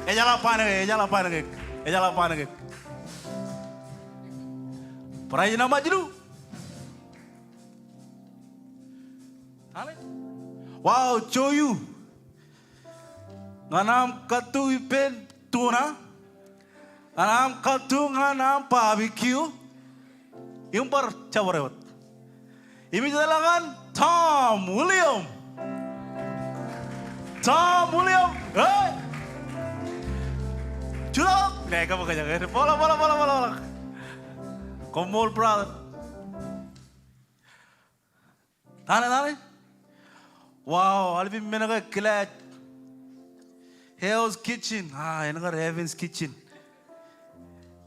Ejeḷā Panikek, ejeḷā Panikek, ejeḷā Panikek. Prize number jilu. Tane? Wow, Joyu. Ñan aṃ kattu ippān tuna. Ñan aṃ kattu ñan aṃ barbecue. Im bar jabdewōt. Im ej etal ñan Tom William. Tom William. Hey! Jutak. Nā, kaṃṃoolol kōj. Bōḷọk, bōḷọk, bōḷọk, bōḷọk, bōḷọk. Koṃṃool, brother. Tane, tane? Wow, aolep men ko kilaaj. Hell's Kitchen. Ah, en kar Heaven's Kitchen.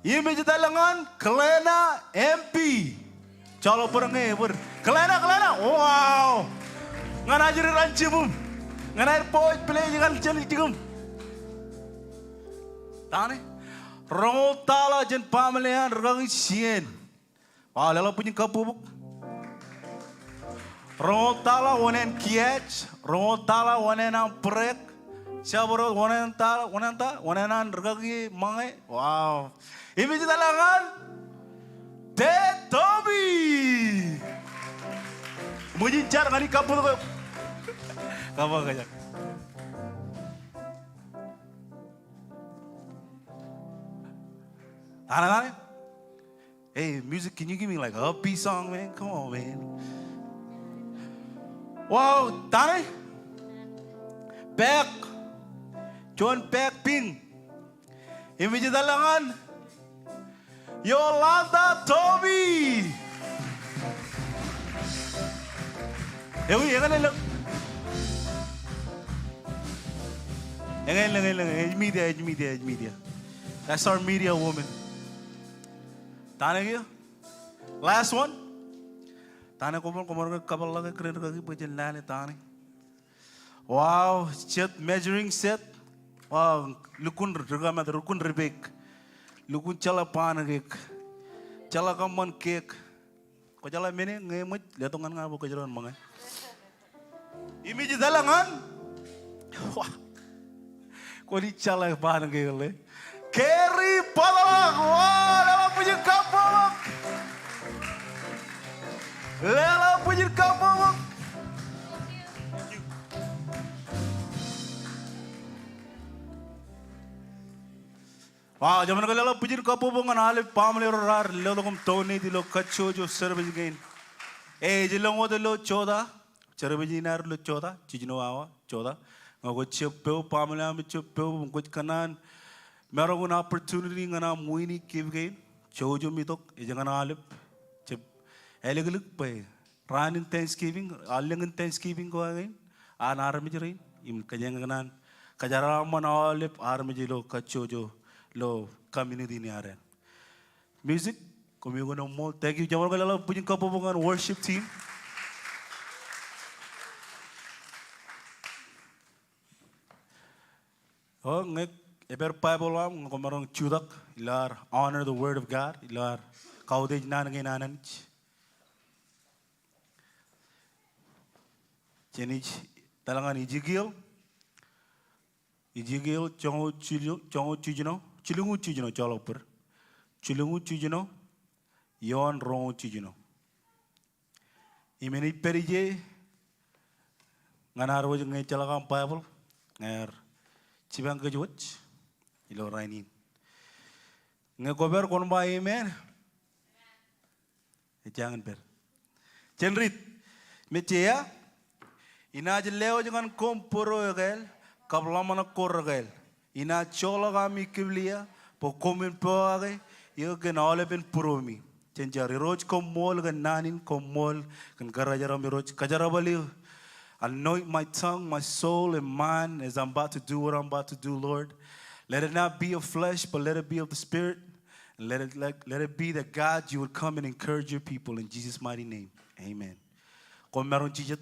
Im ej etal ñan Glenna M P. Joḷọk bōd ñe ebōd. Glenna, Glenna. Wow. Ñan ajri raṇ jibūṃ. Ñan aer booj pile ej ñan jān jikūṃ. Tane? Roñoul tala jān baaṃle an rikaki Sien. Wow, leḷọk bwijin kabbokbok. Roñoul tala oṇāān kiaaj, roñoul tala oṇāān aṃ break, jabdewōt oṇāān tala, oṇāān ta, oṇāān an rikaki Ṃōñā. Wow. Im ej etal ñan Ted Toby. Ṃōjin jar ñan kabbokbok. Kabbokbok kōj. Tane, tane? Hey, music, can you give me, like, a upbeat song, man? Come on, man. Wow, tane? Back. Juon back pin. Im ej etal ñan Yolanda Toby. Ewi, eñin ḷọk. Eñin ḷọk, eñin ḷọk. Ej media, ej media, ej media. That's our media woman. Tane kiiō? Last one. Tane, koṃṃool, koṃṃool ke kōpeḷḷọk e kōrā in rikaki bwe jen lale tane. Wow, jet measuring set. Wow, lukkuun ri-, rikamet, lukkuun ripek. Lukkuun jeḷā pancake. Jeḷā kōṃṃan cake. Kwō jeḷā men e, ñe eṃōj, letok ñan ña bwe kōjro en ṃōñā. Im ej etal ñan. Wa. Kwōn jeḷā pancake eo ḷe. Kerry Bōtḷọk. Wa, leḷọk bwijin kabbokbok. Leḷọk bwijin kabbokbok. Wow, jemaroñ ke leḷọk bwijin kabbokbok ñan aolep baaṃle ro raar letok im donate ilo kajjojo service kein. E, ej lọñiōt ilo jota, service in ad ilo jota, jiljino awa, jota. Ñe kwōj jab pojak, baaṃle aṃ ej jab pojak, im kwōj kōṇaan maroñ in opportunity ñan aṃ win e gift kein, jouj im itok, ej ñan aolep jab āliklik bwe raan in Thanksgiving, allōñ in Thanksgiving ko akein, an armej rein, im kōjeañ kōṇaan kōjeraaṃṃan aolep armej ilo kajjojo ilo community in ad. Music, koṃ eo kōn ṃool. Thank you. Jemaroñ ke leḷọk bwijin kabbokbok ñan worship team. O, ñe ebar Bible eo aṃ, ñe kwōmaroñ jutak ilo ad honor the word of God, ilo ad kautiej naan kein an Anij. Jen ij etal ñan Ezekiel. Ezekiel joñoul jiljino, joñoul jiljino, jilñuul jiljino, joḷọk bōd. Jilñuul jiljino, ioon roñoul jiljino. Im enaaj pād ije ñan ad wōj ñe ejjeḷọk aṃ Bible, ñe ear jipañ kōj wōj ilo rainin. Ñe kwōpād kwōn ba amen. Ejjañin pād. Jen riit. Im ej ja. Inaaj lewōj ñan koṃ būro ekāāl, kab ḷōmṇak ko rekāāl. Inaaj joḷọk ami kiplia, bwe koṃwin pokake eō kōn aolepen būromi. Jen jar. Irooj koṃṃool kōn naan in, koṃṃool kōn kōrā jeram Irooj. Kōjerbal eō. Anoint my tongue, my soul, and mind as I'm about to do what I'm about to do, Lord. Let it not be of flesh, but let it be of the Spirit. And let it, let, let it be that, God, you would come and encourage your people in Jesus' mighty name. Amen. Koṃ maroñ jijet.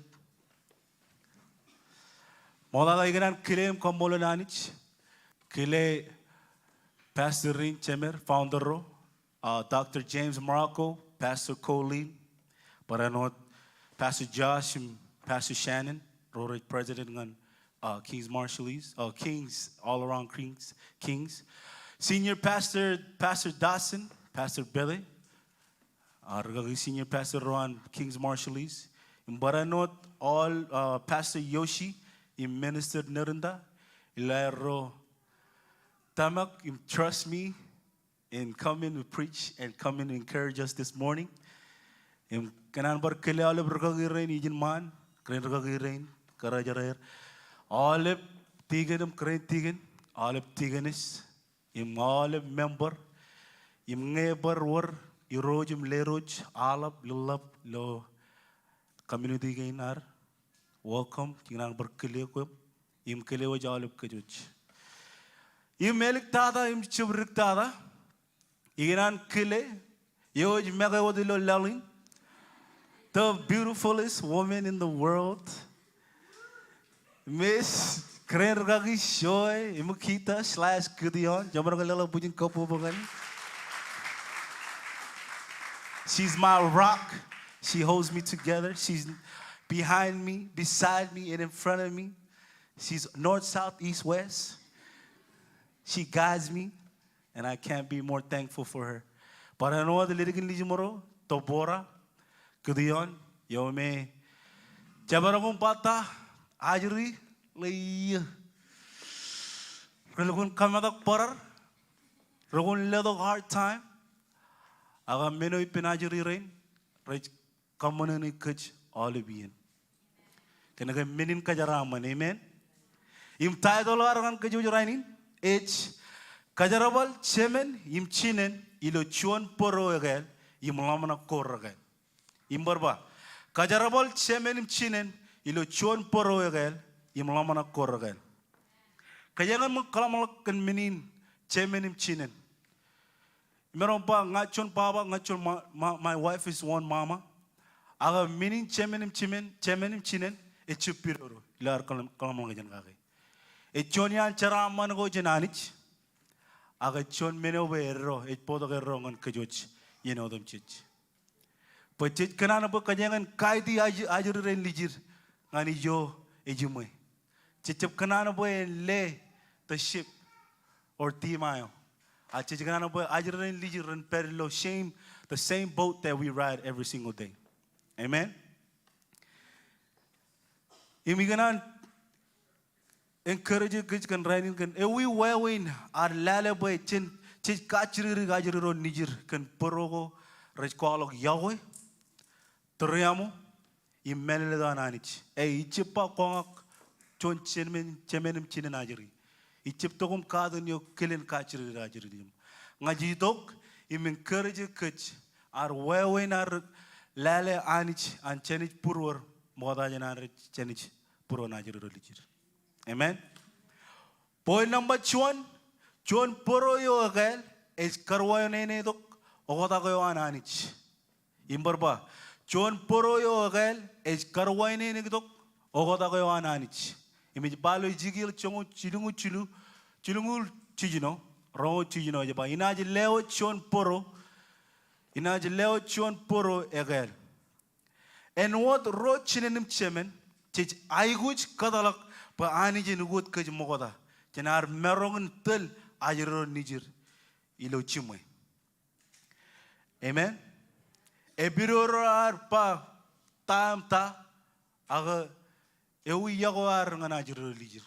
Ṃoktata ikōṇaan kile im kaṃṃoolol Anij. Kile Pastor in, jemed, founder ro, uh, Doctor James Morocco, Pastor Colleen, barāinwōt Pastor Josh im Pastor Shannon, ro rej president ñan, uh, King's Marshallese, uh, King's, all around King's, King's. Senior Pastor, Pastor Dawson, Pastor Billy, uh, rikaki senior pastor ro an King's Marshallese. Im barāinwōt all, uh, Pastor Yoshi, im Minister Nerinda, ilo aerro tōmak im trust me, and come in to preach and come in to encourage us this morning. Im kōṇaan bar kile aolep rikaki rein ijin ṃaan, kōrā in rikaki rein, kōrā jereer. Aolep tikōn im kōrā in tikōn, aolep tikōnis, im aolep member, im ñe bar wōr irooj im lerooj, aḷap, lōḷḷap, ilo community kein ad. Welcome, ikōṇaan bar kile kwe im kile wōj aolep kōjwōj. Im āliktata, im jibdiktata, ikōṇaan kile eo ej make wōt ilo laḷ in, the beautifulest woman in the world, Miss, kōrā in rikaki, Joy Imukita slash Gideon. Jeṃḷọk ke leḷọk bwijin kōbōbōk ñan. She's my rock. She holds me together. She's behind me, beside me, and in front of me. She's north, south, east, west. She guides me, and I can't be more thankful for her. Barāinwōt lidikin lijimro, Deborah, Gideon, eo me jabdewōt im bata ajri ḷe iiō. Relukkuun kametak bōrar, relukkuun letok hard time, ak men eo ippān ajri rein, rej kōṃṃane kōj aolep iien. Kōnke men in kōjeraaṃṃan, amen. Im title eo ad ñan kōjwōj rainin ej Kajerbal Jemān im Jinān ilo Juon Bōro Ekāāl im Ḷōmṇak ko Rekāāl. Im bar ba, Kajerbal Jemān im Jinān ilo Juon Bōro Ekāāl im Ḷōmṇak ko Rekāāl. Kōjeañ in ṃōk kōḷmānḷọkjeṇ men in jemān im jinān. Imaroñ ba ña juon baba, ña juon ma-, ma-, my wife is one mama. Ak men in jemān im jemān, jemān im jinān, ejjab pidodo ilo ad kōḷ-, kōḷmānḷọkjeṇ kake. Ej juon iaan jeraaṃṃan ko jān Anij. Ak ej juon men eo bwe eddo, ej bōktok eddo ñan kōjwōj iien otemjej. Bwe jej kōṇaan bwe kōjeañ in guide ajri, ajri rein lijid ñan ijo ejiṃwe. Jej jab kōṇaan bwe en lay the ship or tiṃa eo. Ak jej kōṇaan bwe ajri rein lijid ren pād ilo same, the same boat that we ride every single day. Amen. Im ikōṇaan encourage kōj kōn rainin kōn ewi wāween ad lale bwe jen, jej kajjidikdik ajri ro nejid kōn bōro ko rej kwaḷọk yokwe, tūriaṃo, im mālōtlōt an Anij. E, ijjab ba kōṇaan juon jemān, jemān im jinān ajri. Ijjab tok im katakin eo kilen kajjidikdik ajri lijim. Ña ij itok im encourage kōj ad wāween ad lale Anij an jānij būruod ṃokta jān an rej jānij būruon ajri ro lijid. Amen. Point number juon, juon bōro eo ekāāl ej karuwainenetok oktak eo an Anij. Im bar ba, juon bōro eo ekāāl ej karuwainenetok oktak eo an Anij. Im ej ba ilo Ezekiel joñoul jilñuul jilu, jilñuul jiljino, roñoul jiljino ej ba, inaaj lewōj juon bōro, inaaj lewōj juon bōro ekāāl. Āinwōt ro jinān im jemān, jej aikuj kōtḷọk bwe Anij en ukōt kōj ṃokta jān ad maroñ in tōl ajri ro nejid ilo jiṃwe. Amen. Epidodo ad ba ta im ta, ak ewi yokwe ad ñan ajri ro lijid.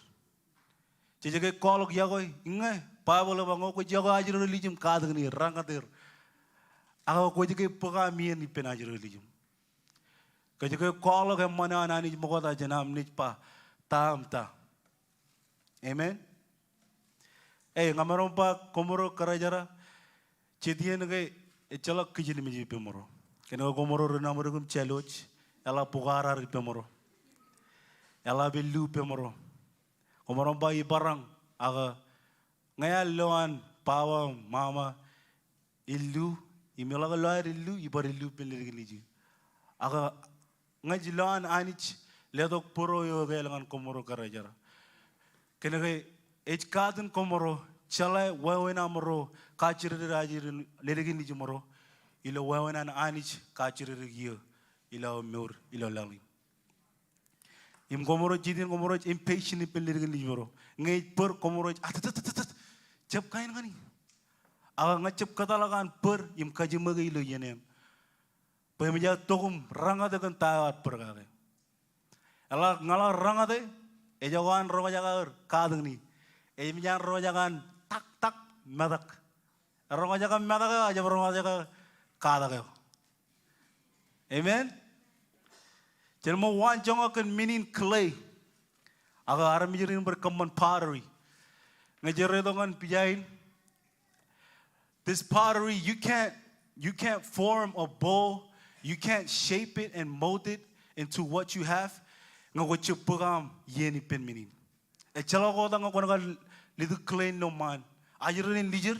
Jej ke kwaḷọk yokwe, iññā, Baibōḷ ej ba ñe kwōj yokwe ajri ro lijim, katakin er, rañōt er. Ak kwōj ke bōk aṃ iien ippān ajri ro lijim. Kōj ke kwaḷọk eṃṃan eo an Anij ṃokta jān aṃ naaj ba ta im ta. Amen. E, ña maroñ ba koṃro kōrā jera, jet iien ke ejjeḷọk kijinmej ippemro. Kōnke koṃro ri Naṃdik im Jālwōj, eḷap bukwō ad ippemro. Eḷap ellu ippemro. Koṃro ba ibaran ak Ñe ear lo an baba, mama illu, im eḷak lo aer illu, ibar illu ippān ledik in nejū. Ak ñe ej lo an Anij letok bōro eo ekāāl ñan kōmro kōrā jar. Kōnke ej katin kōmro jeḷā wāween aṃro kajjidikdik ajri in ledik in nejūṃro ilo wāween an Anij kajjidikdik eō ilo aō mour ilo laḷ in. Im kōmro ej jitōñ, kōmro ej impatient ippān ledik in nejūṃro. Ñe ej bōr kōmro ej atōtōtōtōt. Jab kain ñan e. Ak ñe jab kōtḷọk an bōr im kajiṃwe ke ilo iien eṇ, bwe emōj aō tok im reñate kōn ta eo ear bōr kake. Eḷak, ñe eḷak reñate, ejako an roñjake aō katakin e. Emōj an roñjake an tak tak metak. Roñjake metak eo, ejab roñjake katak eo. Amen. Jen ṃōk waanjoñak kōn men in clay. Ak armej rein bar kōṃṃan pottery. Ñe ej retok ñan pija in, this pottery, you can't, you can't form a bowl. You can't shape it and mold it into what you have. Ñe kwōj jab bōk aṃ iien ippān men in. Ejjeḷọk wōt ñe kwōn kar litok clay ilo ṃaan. Ajri rein lijid,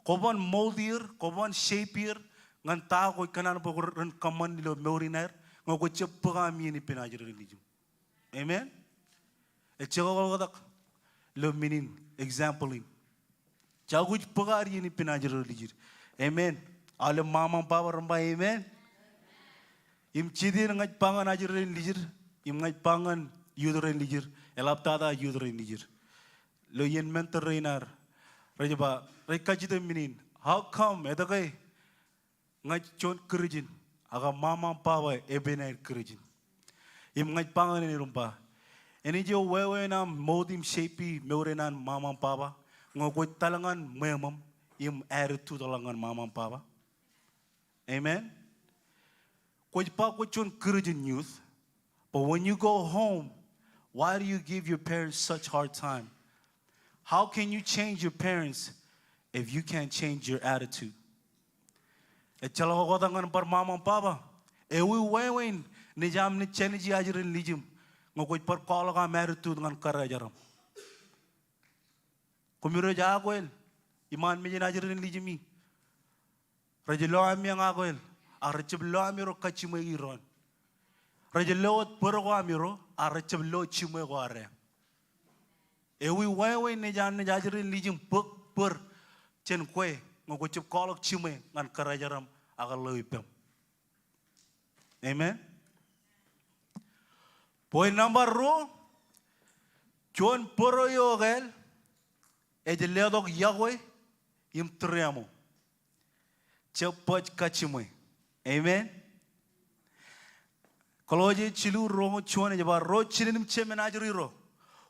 kwōban mold er, kwōban shape er ñan ta kwōj kōṇaan bwe kwōj ren kōṃṃan ilo mour in aer, ñe kwōj jab bōk aṃ iien ippān ajri rein lijid. Amen. Ejjeḷọk wōt ilo men in, example in. Jab kwōj bōk ad iien ippān ajri rein lijid. Amen. Aolep mama im baba ren ba amen. Im jitien ñe ej ba ñan ajri rein lijid, im ñe ej ba ñan youth rein lijid, eḷaptata youth rein lijid. Ilo iien mentor rein ad, rej ba, rej kajjitōk men in. How come, etke ñe ij juon Kūrjin, ak mama im baba epen aer Kūrjin? Im ñe ej ba ñan er im ba, enaaj wāween aṃ mold im shape mour in an mama im baba, ñe kwōj tal ñan ṃweo ṃōṃ im attitude ḷọk ñan mama im baba. Amen. Kwōj ba kwōj juon Kūrjin youth, but when you go home, why do you give your parents such hard time? How can you change your parents if you can't change your attitude? Ejjeḷọk wōt ñan bar mama im baba. Ewi wāween naaj aṃ naaj jāniji ajri rein lijiṃ ñe kwōj bar kwaḷọk aṃ attitude ñan kōrā jar aṃ? Koṃiro ej akwāāl iṃaan mejān ajri rein lijiṃi. Rej lo ami akwāāl, ak rejjab lo amiro kajjiṃweiki doon. Rej lo wōt bōro ko amiro, ak rejjab lo jiṃwe ko ad. Ewi wāween naaj aṃ naaj ajri rein lijiṃ bōk bōr jān kwe ñe kwōj jab kwaḷọk jiṃwe ñan kōrā jar aṃ ak ḷeo ippem? Amen. Point number ruo, juon bōro eo ekāāl ej letok iọkwe im tūriaṃo. Jab baj kajjiṃwe. Amen. Kolosse jilu roñoul juon ej ba, ro jinen im jemān ajri ro,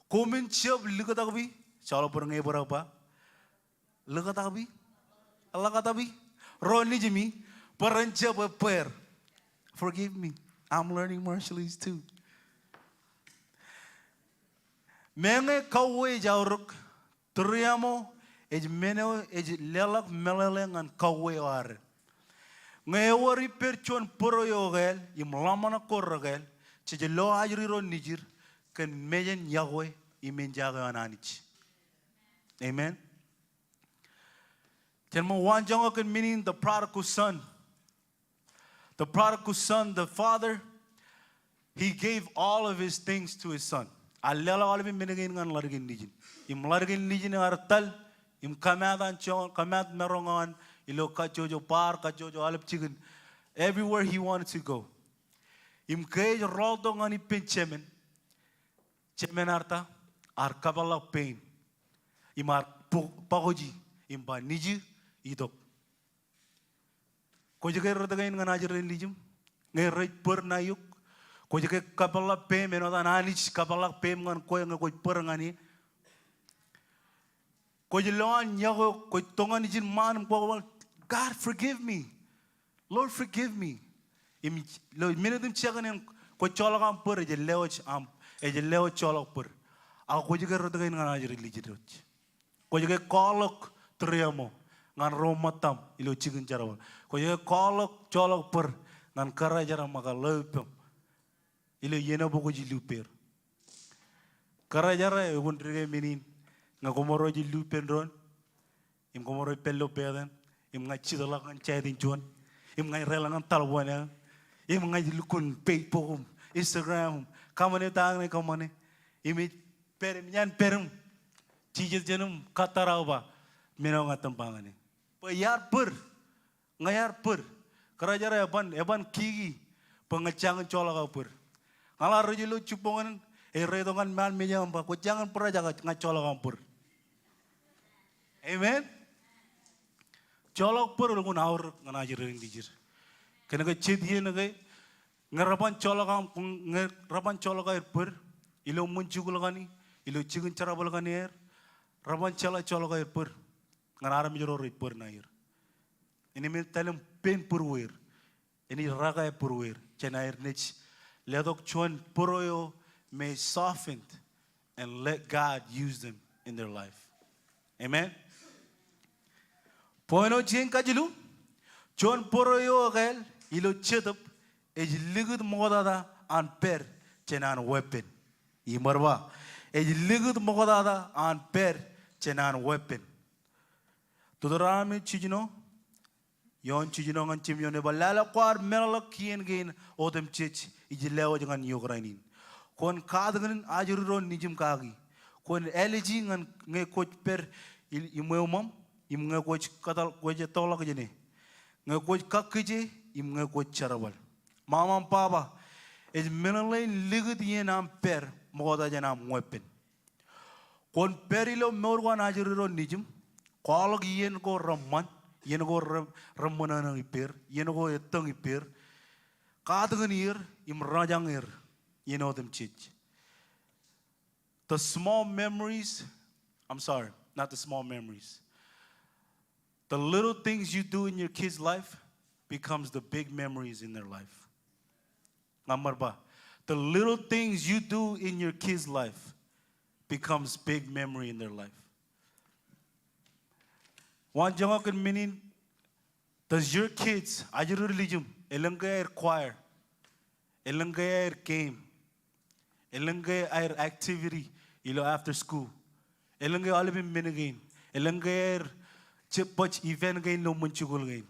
koṃwin jab liktakpi, joḷọk bōd ñe ebōd ak ba, liktakpi, liktakpi ro nejimi, bwe ren jab ebbeer. Forgive me. I'm learning Marshallese too. Meñe kauwe ej aorōk, tūriaṃo ej men eo ej leḷọk meḷeḷe ñan kauwe eo ad. Ñe ewōr ippād juon bōro eo ekāāl im ḷōmṇak ko rekāāl, jej lo ajri ro nejid kōn mejān iọkwe im enjake eo an Anij. Amen. Jen ṃōk waanjoñak kōn men in the prodigal son. The prodigal son, the father, he gave all of his things to his son. Ear leḷọk aolepen men kein ñan ḷaddik in lijin. Im ḷaddik in lijin ear tal im kōmaat an joñan, kōmaat maroñ eo an ilo kajjojo bar, kajjojo aolep jikin. Everywhere he wanted to go. Im ke ej rọọltok ñan ippān jemān, jemān ear ta, ear kōpeḷḷọk pein im ear bōk, bōkōji im ba, nejū, itok. Kwōj ke rot kein ñan ajri rein lijiṃ ñe rej bōr ṇae eok? Kwōj ke kōpeḷḷọk peim āinwōt an Anij kōpeḷḷọk peim ñan kwe ñe kwōj bōr ñan e? Kwōj lo an iọkwe eok, kwōj toñan ijin ṃaan im kwō ba, God, forgive me. Lord, forgive me. Im ilo minit im second in kwōj joḷọk aṃ bōr, ej lewōj aṃ, ej lewōj joḷọk bōr. Ak kwōj ke rot kein ñan ajri lijid wōj? Kwōj ke kwaḷọk tūriaṃo ñan ro ṃōttaṃ ilo jikin jerbal? Kwōj ke kwaḷọk joḷọk bōr ñan kōrā jar aṃ ak ḷeo ippem ilo iien eo bwe kwōj illu ippāer? Kōrā jar eo, eokwe in dike men in, ñe koṃro ej illu ippān doon, Im koṃro ej pād ilo pād eṇ. Im ña jitḷọk ñan chatting juon. Im ña deḷọñ ñan taḷboon eṇ. Im ña lukkuun Facebook im Instagram im kōṃṃane ta eṇ kōṃṃane. Im ij pād im iaan pād im jijet jān im kōttōr aō ba, men eo ña itōn ba ñan e. Bwe iar bōd. Ña iar bōd. Kōrā jar eban, eban kiki. Bwe ña jañin joḷọk aō bōd. Ña ḷak rej ilo jibboñ in, e, rej itok ñan ṃaan mejān im ba, kwō jañin bōd ak ña joḷọk aṃ bōd. Amen. Joḷọk bōd elukkuun aorōk ñan ajri rein lijid. Kōnke jet iien ke ñe reban joḷọk aṃ, ñe reban joḷọk aer bōd ilo ṃōn jikuuḷ kaṇ, ilo jikin jerbal kaṇ er, reban jeḷā joḷọk aer bōd ñan armej ro rej bōd ṇaer. Innām etal im pein būrueir. Enaaj rōkae būrueir jān aer naaj letok juon bōro eo may softened and let God use them in their life. Amen. Point eo jen kajilu, juon bōro eo ekāāl ilo Jetōb ej likūt ṃoktata an pād jān an weeppān. Im bar ba, ej likūt ṃoktata an pād jān an weeppān. Deuteronomy jiljino, ioon jiljino ñan jimjuon ej ba, lale kwaar meḷọkḷọk kien kein otemjej ij lewōj ñan eok rainin. Kwōn katakin ajri ro nejiṃ kaki. Kwōn āliji ñan ñe kwōj pād i-, iṃweeṃ im ñe kwōj kōtōḷ-, kwōj ettoḷọk jāne. Ñe kwōj kakkije im ñe kwōj jerbal. Ṃaṃa im baba, ej meḷeḷein likūt iien aṃ pād ṃokta jān aṃ weeppān. Kwōn pād ilo mour ko an ajri ro nejiṃ, kwaḷọk iien ko reṃṃan, iien ko re-, reṃṃanōṇō ippāer, iien ko ettōñ ippāer, katakin er, im roñjake er, iien otemjej. The small memories, I'm sorry, not the small memories. The little things you do in your kids' life becomes the big memories in their life. Ña bar ba, the little things you do in your kids' life becomes big memory in their life. Waanjoñak kōn men in, does your kids, ajri ro nejiṃ, elōñ ke aer choir, elōñ ke aer game, elōñ ke aer activity ilo after school, elōñ ke aolepān men kein, elōñ ke aer jab baj event kein ilo ṃōn jikuuḷ kein.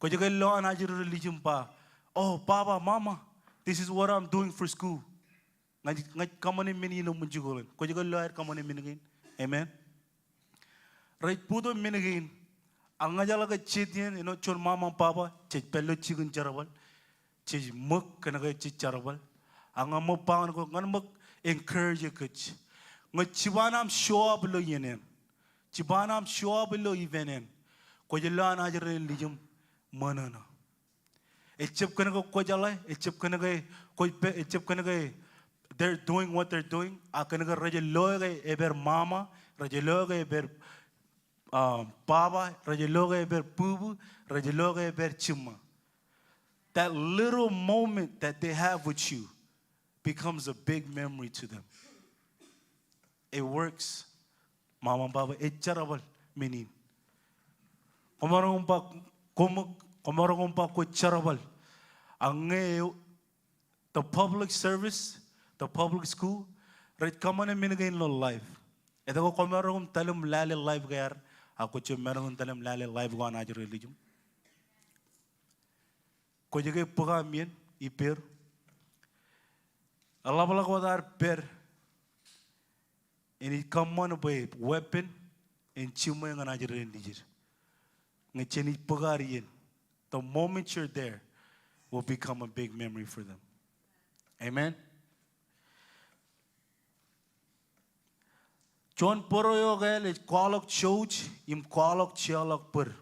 Kwōj ke lo an ajri ro nejiṃ ba, "Oh, Papa, Mama, this is what I'm doing for school." Ña ij, ña ij kōṃṃane men in ilo ṃōn jikuuḷ in. Kwōj ke lo aer kōṃṃane men kein. Amen. Rej bōktok men kein. Ak ña ij jeḷā ke jet iien āinwōt juon ṃaṃa im baba, jej pād ilo jikin jerbal. Jej ṃōk kōnke jej jerbal. Ak ña ṃōk ba ñan kwe, ñan ṃōk encourage kōj. Ñe jibaan aṃ show up ilo iien eṇ. Jibaan aṃ show up ilo event eṇ. Kwōj lo an ajri ro nejiṃ ṃōṇōṇō. Ejjab kōnke kwō jeḷā, ejjab kōnke kwōj pā, ejjab kōnke they're doing what they're doing, ak kōnke rej lo ke epād ṃaṃa, rej lo ke epād, um, baba, rej lo ke epād būbū, rej lo ke epād jiṃṃa. That little moment that they have with you becomes a big memory to them. It works. Ṃaṃa im baba, ej jerbal men in. Koṃaroñ im ba koṃ, koṃaroñ im ba kwōj jerbal. Ak ñe the public service, the public school, rej kōṃṃane men kein ilo live. Etke koṃaroñ im etal im lale live ko ad, ak kwōj jab maroñ in etal im lale live ko an ajri ro nejiṃ? Kwōj ke bōk aṃ iien ippāer. Eḷapḷọk wōt ad pād. Enaaj kōṃṃan bwe weeppān en jiṃwe ñan ajri ro nejid. Ñe jenaaj bōk ad iien, the moment you're there will become a big memory for them. Amen. Juon bōro eo ekāāl ej kwaḷọk jouj im kwaḷọk jeorḷọk bōd.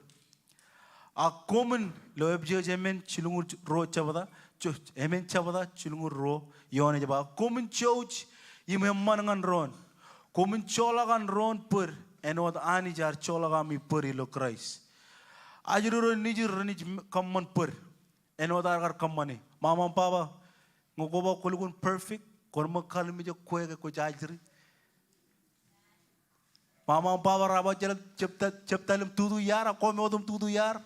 Ak koṃwin, ilo Epesōs emān jilñuul ruo jebta, jo-, emān jebta jilñuul ruo, ioon ej ba, koṃwin jouj im eṃṃan ñan doon. Koṃwin joḷọk an doon bōd āinwōt Anij ear joḷọk ami bōd ilo Kraist. Ajri ro nejid renaaj kōṃṃan bōd āinwōt aer kar kōṃṃane. Ṃaṃa im baba, ñe kwō ba kwō lukkuun perfect, kwōn ṃōk kallimjek kwe ke kwōj ajri. Ṃaṃa im baba, raar ba jeḷā jab etal, jab etal im tutu iaad, ak kwō moot im tutu iaad.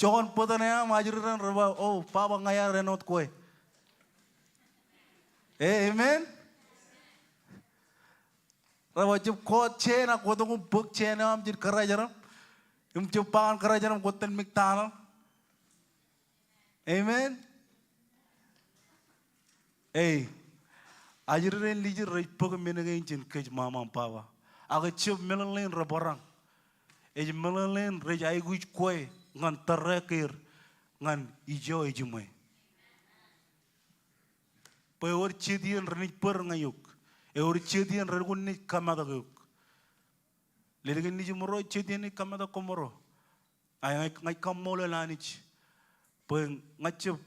Joñan bōtōn eṇ aṃ ajri ro ren rej ba, "Oh, baba, ña iaad āinwōt kwe." Amen. Rej ba jab koot jāān ak kwō tok im bōk jāān eo aṃ jān kōrā jeram. Im jab ba ñan kōrā jān aṃ kwōj tōl McDonald. Amen. Ej, ajri rein lijid rej bōk men kein jān kōj mama im baba. Ak ejab meḷeḷein rej bōrañ. Ej meḷeḷein rej aikuj kwe ñan tōre er ñan ijo ejiṃwe. Bwe ewōr jet iien renaaj bōd ñan eok. Ewōr jet iien relukkuun naaj kōmetak eok. Ledik in nejiṃro, jet iien ej kōmetak kōṃro. Ak ña, ña ij kaṃṃoolol Anij bwe ña jab,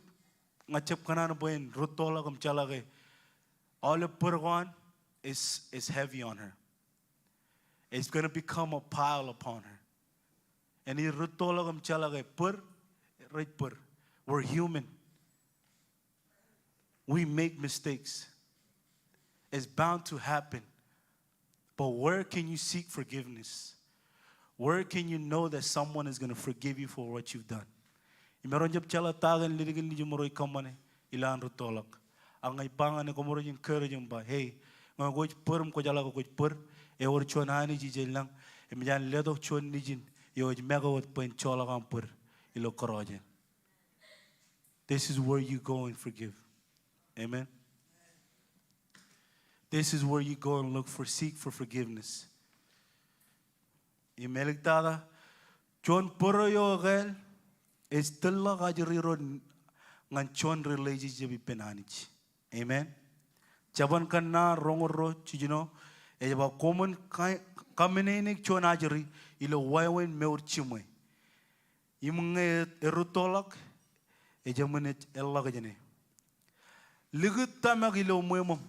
ña jab kōṇaan bwe en rūttoḷọk im jeḷā ke aolep bōd ko an is, is heavy on her. It's gonna become a pile upon her. Enaaj rūttoḷọk im jeḷā ke bōd, rej bōd. We're human. We make mistakes. It's bound to happen. But where can you seek forgiveness? Where can you know that someone is gonna forgive you for what you've done? Imaroñ jab jeḷā ta kaṇ ledik in nejiṃro ej kōṃṃane ilo an rūttoḷọk. Ak ña ij ba ñan kōmro ijin encourage im ba, hey, ñe kwōj bōd im kwō jeḷā ke kwōj bōd, ewōr juon Anij ijellọñ, im ej an letok juon nejin eo ej make wōt bwe en joḷọk aṃ bōd ilo kōrọọl in. This is where you go and forgive. Amen. This is where you go and look for, seek for forgiveness. Im āliktata, juon bōro eo ekāāl ej tōl ḷọk ajri ro ñan juon relationship ippān Anij. Amen. Jabōn Kōnnaan roñoul ruo jiljino ej ba koṃwin ka-, kaminene juon ajri ilo wāween mour jiṃwe. Im ñe e rūttoḷọk, ejāmin ej ḷọk jāne. Likūt tōmak ilo ṃweo ṃōṃ,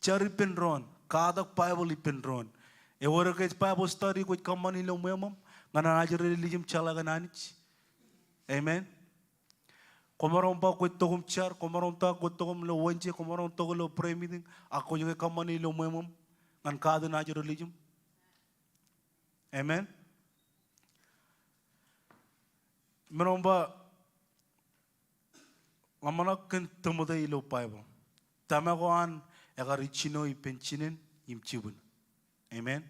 jar ippān doon, katak Baibōḷ ippān doon. Ewōr ke ej Bible study kwōj kōṃṃane ilo ṃweo ṃōṃ ñan an ajri ro lijim jeḷā kōn Anij. Amen. Koṃaroñ ba kwōj tok im jar, koṃaroñ ba kwōj tok im ilo Wednesday, koṃaroñ tok ilo prayer meeting, ak kwōj ke kōṃṃane ilo ṃweo ṃōṃ ñan katak ajri ro lijim. Amen. Imaroñ ba ḷōmṇak kōn Timothy ilo Baibōḷ. Tōmak eo an ekar ijjino ippān jinen im jibwin. Amen.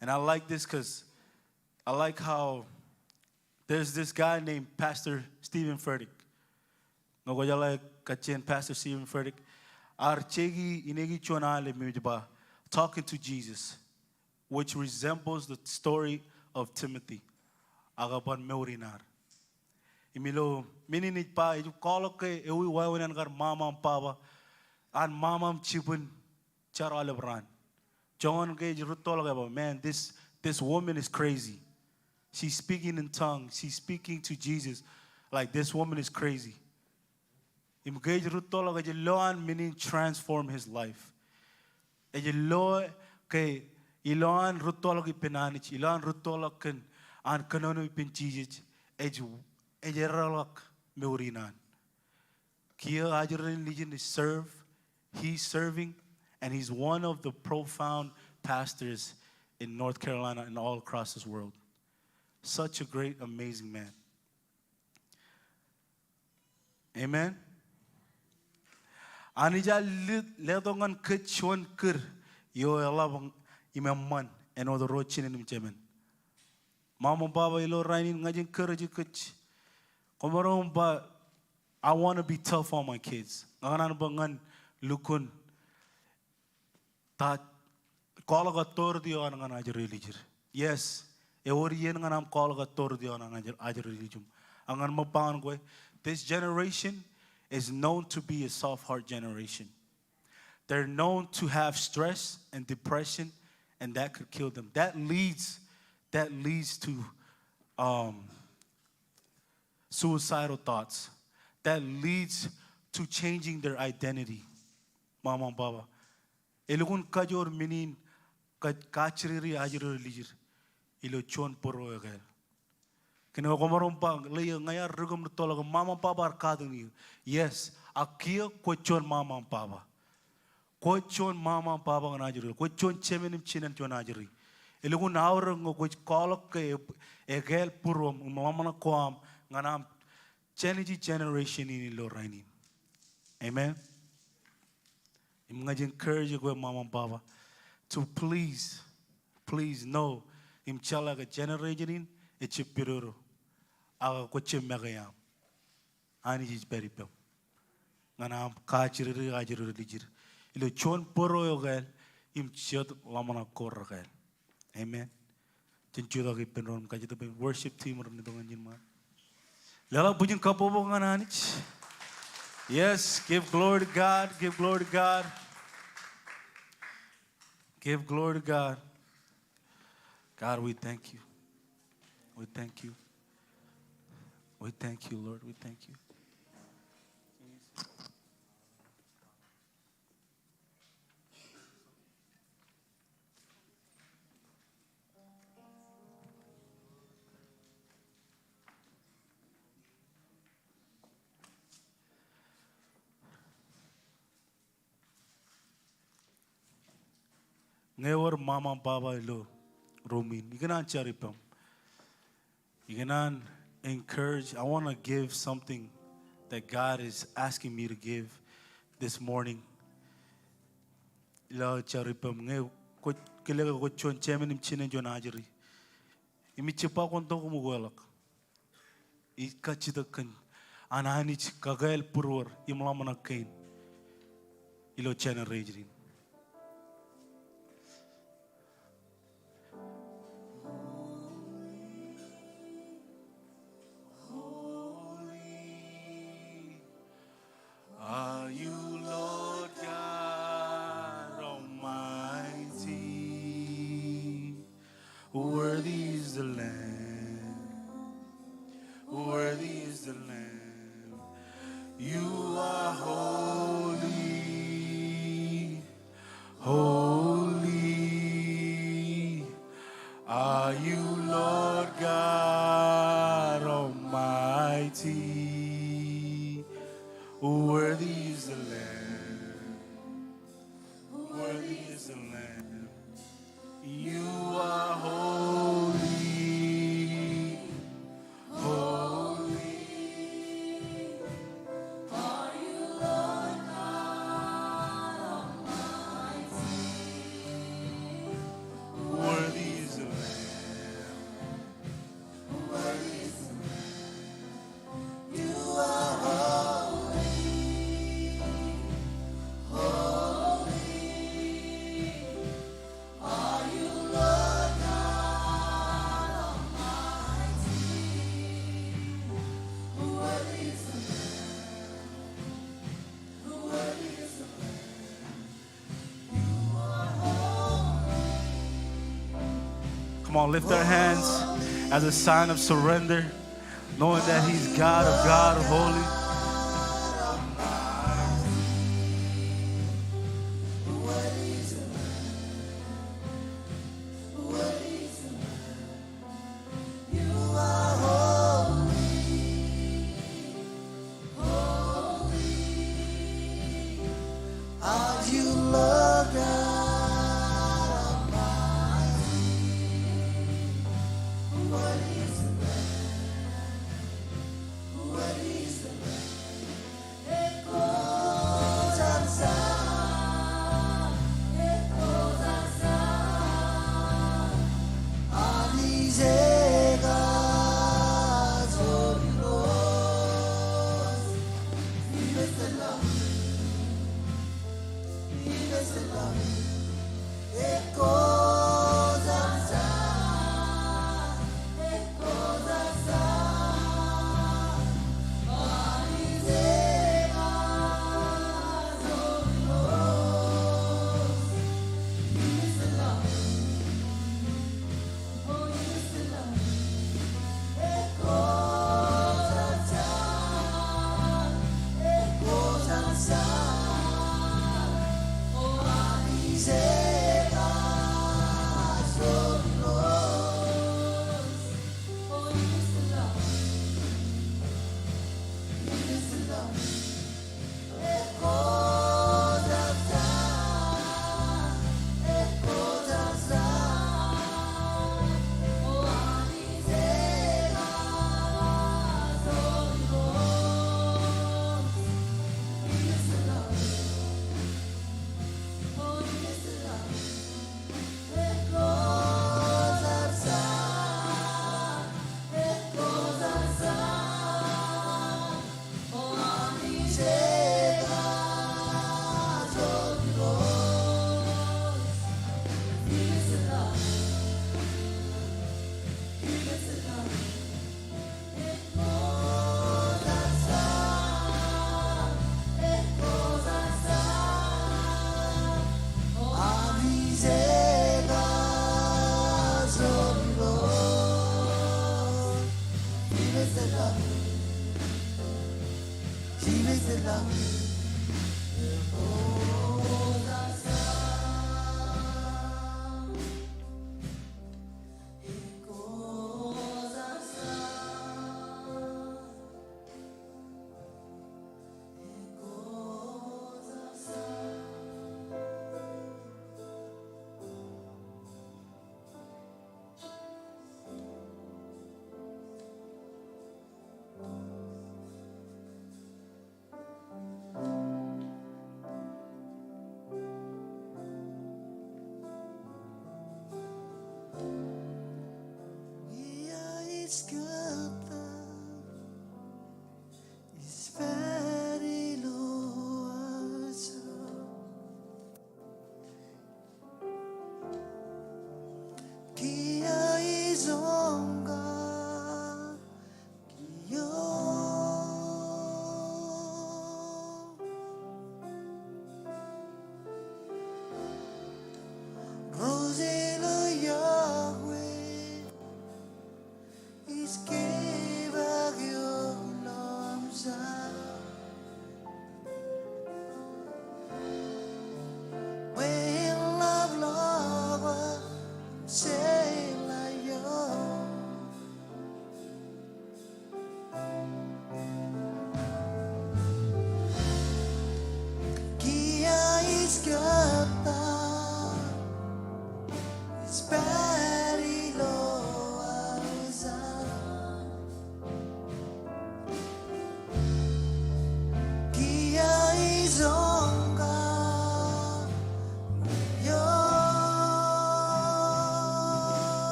And I like this 'cause I like how there's this guy named Pastor Steven Furtick. Ñe kwōjeḷā kajjien Pastor Steven Furtick, ear jeki, ineki juon al im ej ba Talking to Jesus, which resembles the story of Timothy. Ak eban mour in ad. Im ilo men in ej ba, ej kwaḷọk ke ewi wāween an kar mama im baba, an mama im jibwin jar aolep raan. Joñan ke ej rūttoḷọk ej ba, man, this, this woman is crazy. She's speaking in tongues. She's speaking to Jesus. Like, this woman is crazy. Im ke ej rūttoḷọk ej lo an men in transform his life. Ej lo ke ilo an rūttoḷọk ippān Anij, ilo an rūttoḷọk kōn an kōnono ippān Jisōs, ej, ej edeḷọk mour in an. Kiiō ajri rein lijin ej serve, he's serving, and he's one of the profound pastors in North Carolina and all across this world. Such a great, amazing man. Amen. Anij ear letok ñan kōj juon kūr eo eḷap im eṃṃan āinwōt ro jinen im jemān. Mama im baba, ilo rainin ña ij encourage kōj. Koṃaroñ ba, I want to be tough on my kids. Ña ikōṇaan ba ñan lukkuun ta, kwaḷọk authority eo an ñan ajri ro lijid. Yes, ewōr iien ñan aṃ kwaḷọk authority eo an ñan ajri, ajri ro lijim. Ak ñan ṃōk ba ñan kwe, this generation is known to be a soft heart generation. They're known to have stress and depression, and that could kill them. That leads, that leads to, um, suicidal thoughts. That leads to changing their identity. Mama im baba, elukkuun kajoor men in kajjirere ajri ro lijid ilo juon bōro ekāāl. Kōnke koṃaroñ ba, ḷeo ña iar dik im rūttoḷọk, mama im baba ear katakin eō. Yes, ak kiiō kwōj juon mama im baba. Kwōj juon mama im baba ñan ajri. Kwōj juon jemān im jinān juon ajri. Elukkuun aorōk ñe kwōj kwaḷọk ke ekāāl būruōṃ im ḷōmṇak ko aṃ ñan aṃ jān ijin generation in ilo rainin. Amen. Im ña ij encourage kwe mama im baba to please, please know im jeḷā ke generation in ejjab pedodo, ak kwōjjab make aṃ. Anij ej pād ippaṃ ñan aṃ kajjidikdik, kajjidikdik ilo juon bōro eo kāāl im jet ḷōmṇak ko rekāāl. Amen. Jen jutak ippān doon im kajjitōk bwe worship team ren itok ñan ijin ṃaan. Leḷọk bwijin kabbokbok ñan Anij. Yes, give glory to God, give glory to God. Give glory to God. God, we thank you. We thank you. We thank you, Lord. We thank you. Ñe ewōr mama baba ilo room in, ikōṇaan jar ippaṃ. Ikōṇaan encourage, I want to give something that God is asking me to give this morning. Ilo jar ippaṃ, ñe kwōj kile ke kwōj juon jemān im jinōn juon ajri, im ij jab ba kwōn tok im ukeḷọk, ij kajjitōk kōn an Anij kakāāl būruōr im ḷōmṇak kein ilo generation in. Holy are you, Lord God Almighty. Worthy is the Lamb. Worthy is the Lamb. You are holy. Holy are you, Lord God Almighty. Worthy is the Lamb. Worthy is the Lamb. You are holy. Holy are you, Lord God Almighty. Worthy is the Lamb. Worthy is the Lamb. You are holy, holy are you, Lord God Almighty. Worthy is the Lamb. Worthy is the Lamb. Come on, lift our hands as a sign of surrender, knowing that He's God of God, holy. You are holy. Holy are you, Lord God Almighty. Worthy is the Lamb. Worthy is the Lamb.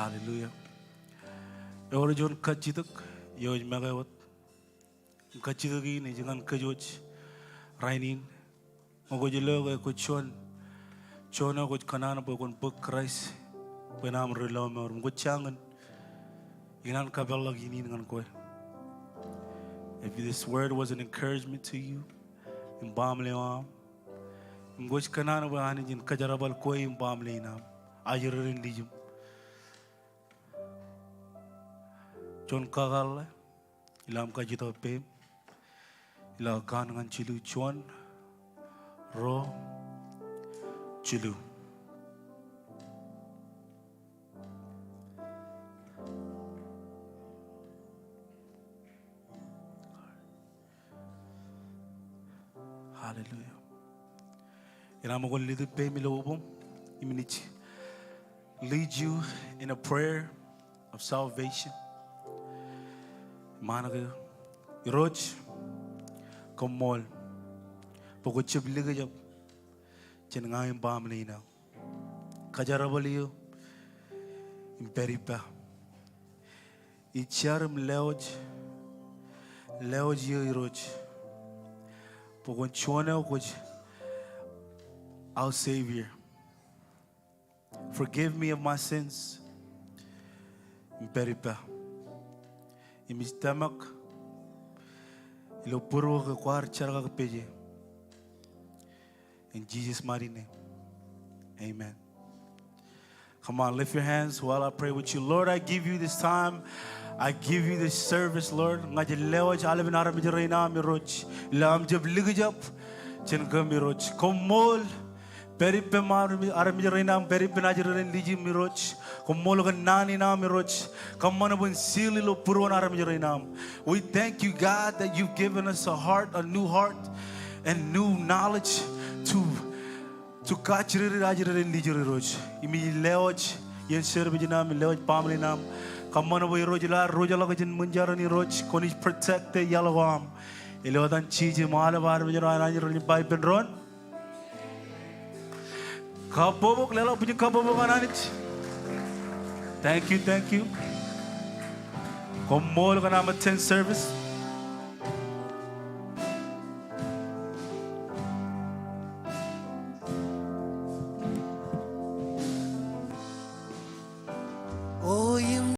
Hallelujah. Ewōr juon kajjitōk eo ej make wōt. Im kajjitōk in ej ñan kōj wōj rainin. Ñe kwōj lo ke kwōj juon, juon eo kwōj kōṇaan bwe kwōn bōk Kraist bwe en aṃ ri lọmọọr im kwōj jañin, ikōṇaan kapeḷḷọk in in ñan kwe. If this word was an encouragement to you, im baaṃle eo aṃ, im kwōj kōṇaan bwe Anij en kōjerbal kwe im baaṃle in aṃ, ajri rein lijiṃ. Juon kakōḷḷe, ilo aṃ kajjitōk peiṃ. Ilo kaan ñan jilu, juon, ruo, jilu. Hallelujah. Inaaj ṃōk in lead e peiṃ ilo ubōṃ, im in lead you in a prayer of salvation. Ṃaan ke, Irooj, koṃṃool bwe kwō jab likjab jān ña im baaṃle in aṃ. Kōjerbal eō im pād ippa. Ij jar im lewōj, lewōj eō Irooj bwe kwōn juon eo kwōj aō Savior. Forgive me of my sins. Im pād ippa. Im ij tōmak ilo būruō ke kwaar jerkakpeje. In Jesus' mighty name. Amen. Come on, lift your hands while I pray with you. Lord, I give you this time. I give you this service, Lord. Ña ij lewōj aolepān armej rein aṃ Irooj. Ilo aṃ jab likjab jān kōm Irooj. Koṃṃool. Pād ippām armej, armej rein aṃ, pād ippān ajri rein lijiṃ Irooj. Koṃṃool kōn naan in aṃ Irooj. Kōṃṃan bwe en seal ilo būruon armej rein aṃ. We thank you, God, that you've given us a heart, a new heart, and new knowledge to, to kajjirere ajri rein lijiṃ Irooj. Im ij lewōj iien service in aṃ, im lewōj baaṃle in aṃ. Kōṃṃan bwe Irooj ilo ad roñjake jān ṃōn jar in Irooj, kwōnaaj protect e iaḷ ko aṃ. Ilo etan Jisōs im aolep armej ro an Anij ren ba ippān doon. Kabbokbok, leḷọk bwijin kabbokbok an Anij. Thank you, thank you. Koṃṃool kōn aṃ attend service.